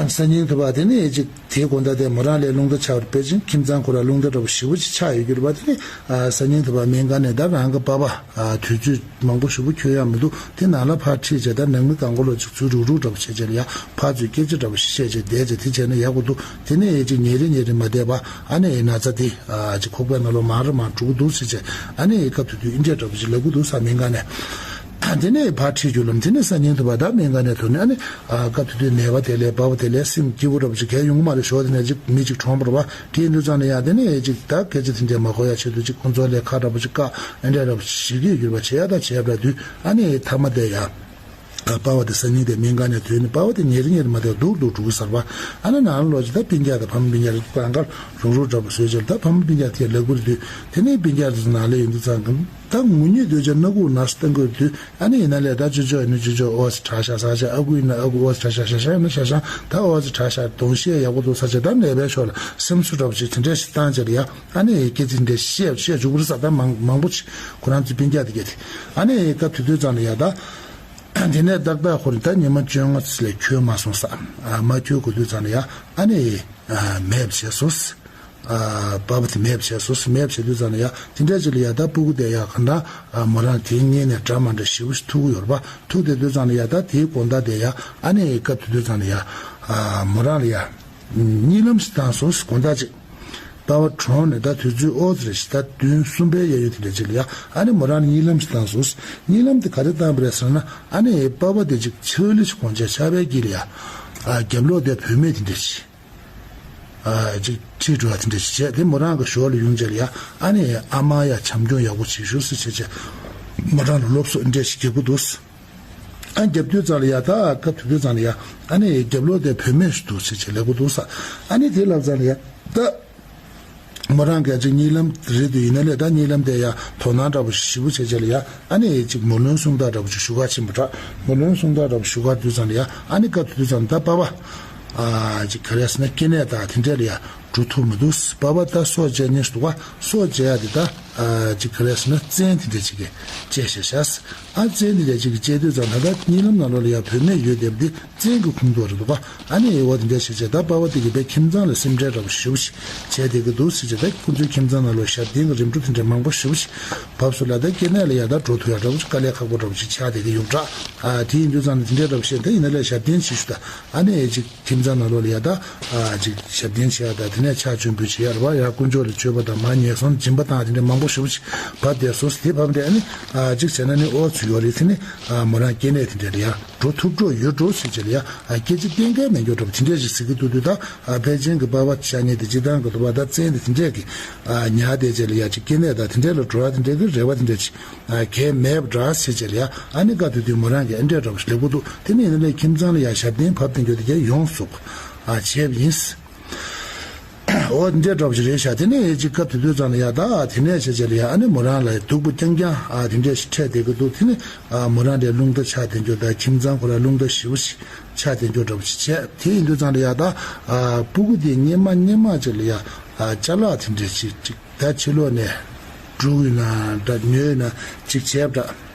སང་ཉིན་དུ་བ་དེ་ནས་ཅིག་དེའི་དགོང་དག་དེ་མོ་རང་ལ་རླུང་རྟ་ཆགས་པ་རེད། དཔེ་ཅིག་ཁྱིམ་ཚང་ཁོ་ར་རླུང་རྟ་འདྲ་པོ་ཞེ་པོ་ཅིག་ཆགས་ཡོད་རྒྱུ་རེད་པ། དེ་ནས་ཨ་སང་ཉིན་དུ་བ་སྨན་ཁང་ནས་ད་རང་གི་པ་ཕ་ཨ་དུས་ཚོད་མང་པོ་ཞེ་པོ་འཁྱོལ་ཡག་མི་འདུག་དེ་ནང་ལ་ཕར་ཁྲིད་བྱས་ད་ནང་མི་གང་ག་ལོ་ཅིག་ཚུར་རུག་རུག་འདྲ་པོ་བྱས་བྱས་ལ་ཡ། ཕར་ཚུར་སྐད་ཆ་འདྲ་པོ་ཞིག་བཤད་བྱས་བསྡད་བྱས་དེ་བྱས་ན་ཡག་པོ་འདུག་དེ་ནས་ཅིག་ཉིན་རེ་ཉིན་རེ་མ་བསྡད་པ་ཨ་ནི་ན་ཚ་དེ་ཨ་ཅིག་ཁོག་པའི་ནང་ལོགས་མར་མར་འགྲོ་གི་འདུག་ཟེར་བྱས། ཨ་ནི་སྐབས་དེ་དུས་ཨིན་འདྲ་འདྲ་པོ་ཞིག་ལབ་གི་འདུག་ས། སྨན་ཁང་ནས། དེ་ནས་ཕར་ཁྲིད་རྒྱུ་ལམ་དེ་ནས་སང་ཉིན་དུ་བ་ད་སྨན་ཁང་ནས་ཐོན་ནས། ཨ་ནི་ཨ་སྐབས་དེ་དུས་ནད་པ་དེ་ལས་པ་ཕ་དེ་ལས་སེམས་སྐྱིད་པོ་འདྲ་པོ་ཞིག་གས་ཡོང་གི་མ་རེད། ཞོར་དེ་ནས་ཅིག་མི་ཅིག་གྲོངས་པ་རེད་པ། དེ་ཡིན་དུས་ཙང་ནས་ཡ་དེ་ནས་ཅིག་ད་སྐད་ཆ་དེ་འདྲས་མ་གོ་ཡ་ཆེད་དུ་ཅིག་ཁོང་ཚོ་ལས་ཁ་འདྲ་པོ་ཅིག་བཀག་ཨེ་འདྲ་འདྲ་པོ་ཞིག་བྱེད་ཀྱི་ཡོད་པ་བྱས་ཡ། ད་བྱས་པ་དུས་ཨ་ནི་མཐའ་མ་དེ་ཡ། ཨ་པ་ཕ་དེ་སང་ཉིན་དེ་སྨན་ཁང་ནས་ཐོན་ནས་པ་ཕ་དེ་ཉིན་རེ་ཉིན་རེ་མ་དེ་སྡུག་སྡུག་འགྲོ་གི་ས་རེད་པ། ཨ་ནི་ནང་ལོགས་ཀྱི་ད་སྤུན་ཀྱག་དང་ཕ་མ་སྤུན་ཀྱག་རེ་གང་ག་རུག་རུག་འདྲ་པོ་བཟོས་བྱས་ད་ཕ་མ་སྤུན་ཀྱག་དེ་ལབ་གི་རེད་དུས། དེ་ནས་སྤུན་ཀྱག་དེ་ཚོ་ནང་ལ་ཡོང་དུས་ཙང་གི་ད་ངུ་སྙིང་འདོད་ཀྱང་སྣ་ཁུག་ནར་སོ་བཏང་གི་རེད་དུས། ཨ་ནི་ཡིན་ན་ལས་ད་ཅོ་ཅོ་ཡིན་ན་ཅོ་ཅོ་ཨོ་ཙི་དྲག་ཤག་ཟ་ཅིག་ཨ་ཁུ་ཡིན་ན་ཨ་ཁུ་ཨོ་ཙི་དྲག་ཤག་ཤ་ཤ་ཡིན་ན་ཤ་ཤ་ད་ཨོ་ཙི་དྲག་ཤག་གདོང་ཤེས་ཡག་པོ་འདུག་ཟེར་བྱས་ད་ནད་པའི་ཕྱོགས་ལ་སེམས་གསོ་འདྲ་པོ་ཅིག་དེ་འདྲ་ཞིག་བཏང་བྱས་ལ་ཡ། ཨ་ནི་སྐད་ཆ་འདྲ་བཤད་བཤད་བཅུག་པ་རེད་ས། ད་མང་མང་པོ་ཅིག་ཁོ་རང་ཚོའི་སྤུན་ཀྱག་དེ་གས་དེ། ཨ་ནི་སྐབས་དེ་དུས་ཙང་ལ་ཡ་ད། དེ་ནས་ཏག་ཏག་ཁོ་རང་ད་ཉི་མ་བཅོ་ལྔ་ལས་འཁྱོལ་མ་སོང་ས། ཨ་མ་འཁྱོལ་དགོས་དུས་ཙང་ལ་ཡ་ཨ་ནི་ཨ་མེད་པ་བྱས་སོང་ས། ཨ་པ་ཕ་དེ་མེད་པ་བྱས་སོང་ས། མེད་པ་བྱས་དུས་ཙང་ལ་ཡ་དེ་འདྲ་ཅིག་ལ་ཡ་ད་སྤུ་གུ་དེ་ཡ་གང་ལྟར་ཨ་མོ་རང་དེའི་སྔོན་ནས་འདྲ་མ་འདྲ་ཞེ་པོ་ཞིག་ཐུག་གི་ཡོད་རེད་པ། ཐུག་བསྡད་དུས་ཙང་ལ་ཡ་ད་དེའི་དགོང་དག་དེ་ཡ་ཨ་ནི་སྐབས་དེ་དུས་ཙང་ལ་ཡ་ཨ་མོ་རང་ལ་ཡ་གཉིད་ལམ་ཞིག་བཏང་སོང་ས། དགོང་དག་ཅིག་པ་ཕ་གྲོངས་ནས་ད་དུས་ཚོད་ཨོ་ཙི་རེ་ཞིག་ད་བདུན་གསུམ་པའི་གཡས་གཡོན་དེ་འདྲ་ཅིག་ལ་ཡ། ཨ་ནི་མོ་རང་གཉིད་ལམ་ཞིག་བཏང་སོང་། གཉིད་ལམ་དེ་ག་རེ་བཏང་པ་རེད་ཟེར་ན། ཨ་ནི་པ་ཕ་དེ་ཅིག་ཕྱག་ལས་ཤིག་གོན་བྱས་ཆར་པའི་དཀྱིལ་ལ་ཡ། ཨ་རྒྱབ་ལོགས་དེ་བུད་མེད་དེ་འདྲ་ཞིག་ཨ་ཅིག་ཁྲིད་འགྲོ་བ་དེ་འདྲ་ཞིག་བྱས། དེ་མོ་རང་གི་ཞོར་ལ་ཡོང་བྱས་ལ་ཡ། ཨ་ནི་ཨ་མ་ཡ་བྱམས་སྐྱོང་ཡག་པོ་བྱེད་ཤོག་ཟེར་བྱས་བྱས། མོ་རང་ལ་སློབ་གསོ་འདྲ་ཞིག་རྒྱག་གི་འདུག་ཨ་རྒྱབ་དུས་ཙང་ལ་ཡ་ད་སྐབས་དེ་དུས་ཙང་ལ་ཡ། ཨ་ནི་རྒྱབ་ལོགས་དེ་བུད་མེད་ཞིག་འདུག་ཟེར་བྱས་ལབ་གི་འདུག་ས། ཨ་ནི་དེ་ལབ་ཙང་ལ་ཡ་ད་མོ་རང་ག་ཅིག་གཉིད་ལམ་རེད་དུས་ཡིན་ན་ལས་ད་གཉིད་ལམ་དེ་ཡ་དོ་སྣང་འདྲ་པོ་ཞེ་པོ་བྱས་བྱས་ལ་ཡ། ཨ་ནི་ཅིག་མོ་ལུང་གསུང་སྟངས་འདྲ་པོ་ཅིག་ཞུ་ག་ཕྱིན་པ་འདྲ། མོ་ལུང་གསུང་སྟངས་འདྲ་པོ་ཞུ་ག་དུས་ཙང་ལ་ཡ། ཨ་ནི་སྐབས་དེ་དུས་ཙང་ད་པ་ཕ་ཨ་ཅིག་ག་རེ་ཟེར་ན་སྐྱེ་གནས་དང་དེ་འདྲ་ལ་ཡ། འགྲོ་ཐུབ་མི་འདུག་པ་པ་ད་སྲོག་བཅད་ཉེན་ཞིག་འདུག་པ། སྲོག་བཅད་ཡ་དེ་ད་ཨ་ཅིག་ག་རེ་ཟེར་ན་བཙན་དེ་འདྲ་ཅིག་གིས་བཅད་བཞག་ཤག་ཨ་བཙན་དེ་འདྲ་ཅིག་གིས་བཅད་དུས་ཙང་ད་ལྟ་གཉིད་ལམ་ནང་ལོགས་ལ་ཡ་བུད་མེད་ཡོད་བསྡད་པ་དེ་བཙན་གྱི་ཁོངས་གཏོགས་རེད་འདུག་པ། ཨ་ནི་འོ་དེ་འདྲ་བྱས་བྱས་ད་པ་པ་དེ་གིས་དཔེ་ཁྱིམ་ཚང་ལ་སེམས་ཁྲལ་འདྲ་པོ་ཞེ་པོ་ཞིག་བྱས་བསྡད་ཀྱི་འདུག་ཟེར་བྱས། ད་ཁོང་ཚོའི་ཁྱིམ་ཚང་ནང་ལོགས་ཞབས་བརྟན་གྱི་རིམ་གྲོ་དེ་འདྲ་མང་པོ་ཞེ་པོ་ཞིག་བབས་སོང་ལ། ད་སྐྱེ་གནས་ལ་ཡ་ད་འགྲོ་ཐུབ་ཡ་འདྲ་པོ་ཞིག་དཀའ་ལས་ཁག་པོ་འདྲ་པོ་ཞིག་ཆགས་བསྡད་ཀྱི་ཡོད་འདྲ། ཨ་དེ་ཡིན་དུས་ཙང་ནས་དེ་འདྲ་འདྲ་པོ་བཤད། ད་ཡིན་ན་ལས་ཞབས་བརྟན་བྱེད་ཤོག་ད་ཨ་ནི་ཅིག་ཁྱིམ་ཚང་ནང་ལོགས་ལ་ཡ་ད་ཨ་ཅིག་ཞབས་བརྟན་བྱེད་ཡ་ད་དེ་ནས་ཕྱག་མཆོད་འབུལ་བྱེད་ཡ་རེད་པ། ཡ་དཀོན་མཆོག་ལ་མཆོད་པ་དང་མར་ཉེས་སོང་སྦྱིན་པ་དང་དེ་འདྲ་མང་པོ་ཞེ་པོ་ཞིག་བབས་བསྡད་སོང་། དེ་བབས་འདྲ་ཨ་ནི་ཨ་ཅིག་བྱས་ན་ནི་ཨོ་ཚོད་ཡོད་རེད། དེ་ནི་ཨ་མོ་རང་སྐྱེ་གནས་དེ་འདྲ་ལ་ཡ་འགྲོ་ཐུབ་འགྲོ་ཡོད་འགྲོ་ཟེར་བྱས་ལ་ཡ་ཨ་སྐད་ཆ་གཏན་འཁེལ་མེད་འགྱོ་འདྲ་པོ་དེ་འདྲ་ཞིག་ཟེར་གྱི་འདུག་དུས་ད་ཨ་ཕལ་ཆེར་གྱི་པ་པ་ཤ་ཉེ་དེ་སྤྱི་བཏང་གི་དུ་བ་ད་བཙན་དེ་དེ་འདྲས་ཀྱི་ཨ་ཉར་བསྡད་བྱས་ལ་ཡ་ཅིག་སྐྱེ་གནས་ད་དེ་འདྲས་ལ་འགྲོ་བ་དེ་འདྲས་ཀྱི་རེ་བ་དེ་འདྲས་ཅིག་ཨ་གལ་མེད་པ་འདྲ་ཟེར་བྱས་ལ་ཡ། ཨ་ནི་སྐབས་དེ་དུས་མོ་རང་གིས་ཨ་འདྲས་འདྲ་པོ་ཞིག་ལབ་ཀྱི་འདུག་དེ་ནས་ཡིན་ན་ལས་ཁྱིམ་ཚང་ལ་ཡ་ཞབས་བརྟན་བབས་བསྡད་འགྱོ་དེ་གས་ཡོངས་སུ་ཨ་བྱས་པ་ཡིན། འོ་འདྲས་འདྲ་པོ་ཞིག་རེད་ཤག་དེ་ནས་ཅིག་སྐབས་དེ་དུས་ཙང་ལ་ཡ་ད་དེ་ནས་བྱས་བྱས་ལ་ཡ་ཨ་ནི་མོ་རང་ལ་ཡ་སྡུག་པོ་རྐྱང་རྐྱང་ཨ་དེ་འདྲས་ཞིག་འཕྲད་བསྡད་ཀྱི་འདུག་དེ་ནི་ཨ་མོ་རང་འདྲས་རླུང་རྟ་ཆག་བསྡད་འགྱོ་ད་ཁྱིམ་ཚང་ཁོ་ར་རླུང་རྟ་ཞེ་པོ་ཞིག་ཆག་བསྡད་འགྱོ་འདྲ་པོ་ཞིག་བྱས། དེ་ཡིན་དུས་ཙང་ལ་ཡ་ད་ཨ་སྤུ་གུ་དེ་སྔོན་མ་སྔོན་མ་ཅིག་ལ་ཡ་ཨ་ཅ་ལག་དེ་འདྲས་ཞིག་ཅིག་ད་ཕྱི་ལོགས་ནས་འབྲུག་ཡིན་ན་འདྲ་ཉོས་ཡིན་ན་ཅིག་བྱས་པ་འདྲ།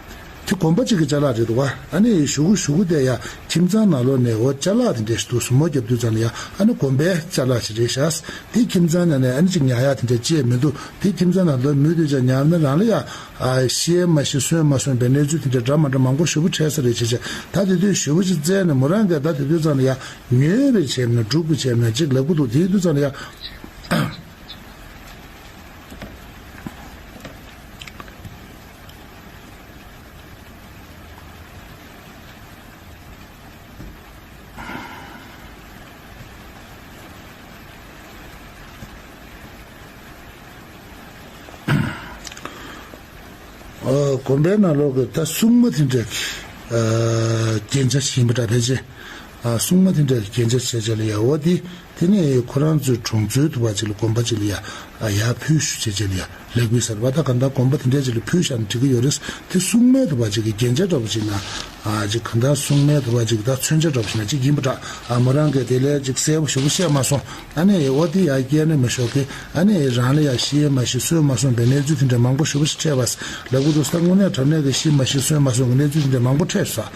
དེ་དགོན་པ་གཅིག་གི་ཅ་ལག་རེད་འདུག་པ། ཨ་ནི་གཞུག་གུ་གཞུག་གུ་དེ་ཡ་ཁྱིམ་ཚང་ནང་ལོགས་ནས་འོ་ཅ་ལག་དེ་འདྲས་ཞིག་འདུག་སེ་མོ་རྒྱབ་དུས་ཙང་ལ་ཡ་ཨ་ནི་དགོན་པའི་ཅ་ལག་ཞིག་རེད་ཤག་དེ་ཁྱིམ་ཚང་ནང་ནས་ཨ་ནི་ཅིག་ཉར་ཡ་དེ་འདྲས་ཅིག་མི་འདུག་དེ་ཁྱིམ་ཚང་ནང་ལོགས་མི་དུས་ཙང་ཉར་ན་རང་ལ་ཡ་ཨ་ཤེས་མ་ཤེས་གསོན་མ་གསོན་པའི་གནས་ཚུལ་དེ་འདྲས་འདྲ་མ་འདྲ་མང་པོ་ཞེ་པོ་འཕྲད་ས་རེད་བྱས་བྱས། ད་དེ་དུས་ཞེ་པོ་ཅིག་བཙལ་ནས་མོ་རང་གིས་ད་དེ་དུས་ཙང་ལ་ཡ་ཉོས་པའི་བྱས་ན་འབྲུག་པའི་བྱས་ན་ཅིག་ལབ་ཀྱི་འདུག་དེ་དུས་ཙང་ལ་ཡ། ཨ་དགོན་པའི་ནང་ལོགས་ཀྱི་ད་སྲུང་མ་དེ་འདྲས་ཀྱི་ཨ་རྒྱན་ཆ་ཞིག་ཡིན་པ་འདྲ། ཕལ་ཆེར་ཨ་སྲུང་མ་དེ་འདྲས་ཀྱི་རྒྱན་ཆ་བྱས་བྱས་ལ་ཡ་འོ་དེ། དེ་ནས་ཁོ་རང་ཚོའི་གྲོང་ཚོའི་དུ་བ་ཅིག་ལ་དགོན་པ་ཅིག་ལ་ཡ་ཨ་ཡར་ཕུལ་ཞུ་བྱས་བྱས་ལ་ཡ་ལེགས་པའི་ཟེར་བ་ད་ག་ད་དགོན་པ་དེ་འདྲས་ཅིག་ལ་ཕུལ་བཞག་ན་འགྲིག་གི་ཡོད་རེད། དེ་སྲུང་མའི་དུ་བ་ཅིག་གི་རྒྱན་ཆ་འདྲ་པོ་ཅིག་ན་ཨ་ཅིག་ག་ད་སྲུང་མའི་དུ་བ་ཅིག་ད་མཚོན་ཆ་འདྲ་པོ་ཅིག་ན་ཅིག་ཡིན་པ་འདྲ། ཨ་མོ་རང་གིས་དེ་ལས་ཅིག་གསལ་པོ་ཞེ་པོ་བཤད་མ་སོང་། ཨ་ནི་འོ་དེ་ཡ་སྐྱེ་ནས་མི་ཤོག་གི་ཨ་ནི་རང་ལ་ཡ་ཤི་ཡས་མ་ཤི་གསོན་མ་གསོན་པའི་གནས་ཚུལ་དེ་འདྲ་མང་པོ་ཞེ་པོ་ཞིག་འཕྲད་པ་ལབ་གི་འདུག་ས། དངོས་གནས་དྲང་གནས་ཀྱི་ཤི་མ་ཤི་གསོན་མ་གསོན་གྱི་གནས་ཚུལ་དེ་འདྲ་མང་པོ་འཕྲད་སོང་།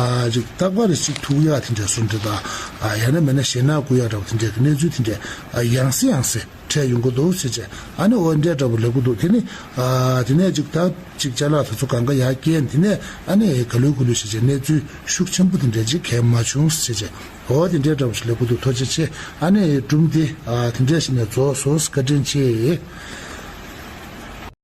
ཨ་ཅིག་རྟག་པར་ཅིག་ཐུག་ཡག་དེ་འདྲ་སུ་འདྲ་དང་ཨ་ཡང་ན་མིན་ན་ཞེད་སྣང་སྐུལ་ཡག་འདྲ་པོ་དེ་འདྲ་གི་གནས་ཚུལ་དེ་འདྲ་ཨ་ཡང་སེ་ཡང་སེ་འཕྲད་ཡོང་གི་འདུག་ཟེར་བྱས། ཨ་ནི་འོ་འདྲ་འདྲ་པོ་ལབ་གི་འདུག་དེ་ནི་ཨ་དེ་ནས་ཅིག་ད་ཅིག་ཅ་ལག་དེ་ཚོ་གང་ག་ཡར་བསྐྱལ། དེ་ནས་ཨ་ནི་ག་ལུ་གུ་ལུ་ཟེར་བྱས་གནས་ཚུལ་ཤུགས་ཆེན་པོ་དེ་འདྲ་ཅིག་གལ་མ་བྱུང་ཟེར་བྱས། འོ་དེ་འདྲ་འདྲ་པོ་ཞིག་ལབ་གི་འདུག་ཐུགས་རྗེ་ཆེ། ཨ་ནི་སྒྲུང་དེ་ཨ་དེ་འདྲ་ཞིག་ནས་རྫོགས་སོང་། བཀའ་དྲིན་ཆེ།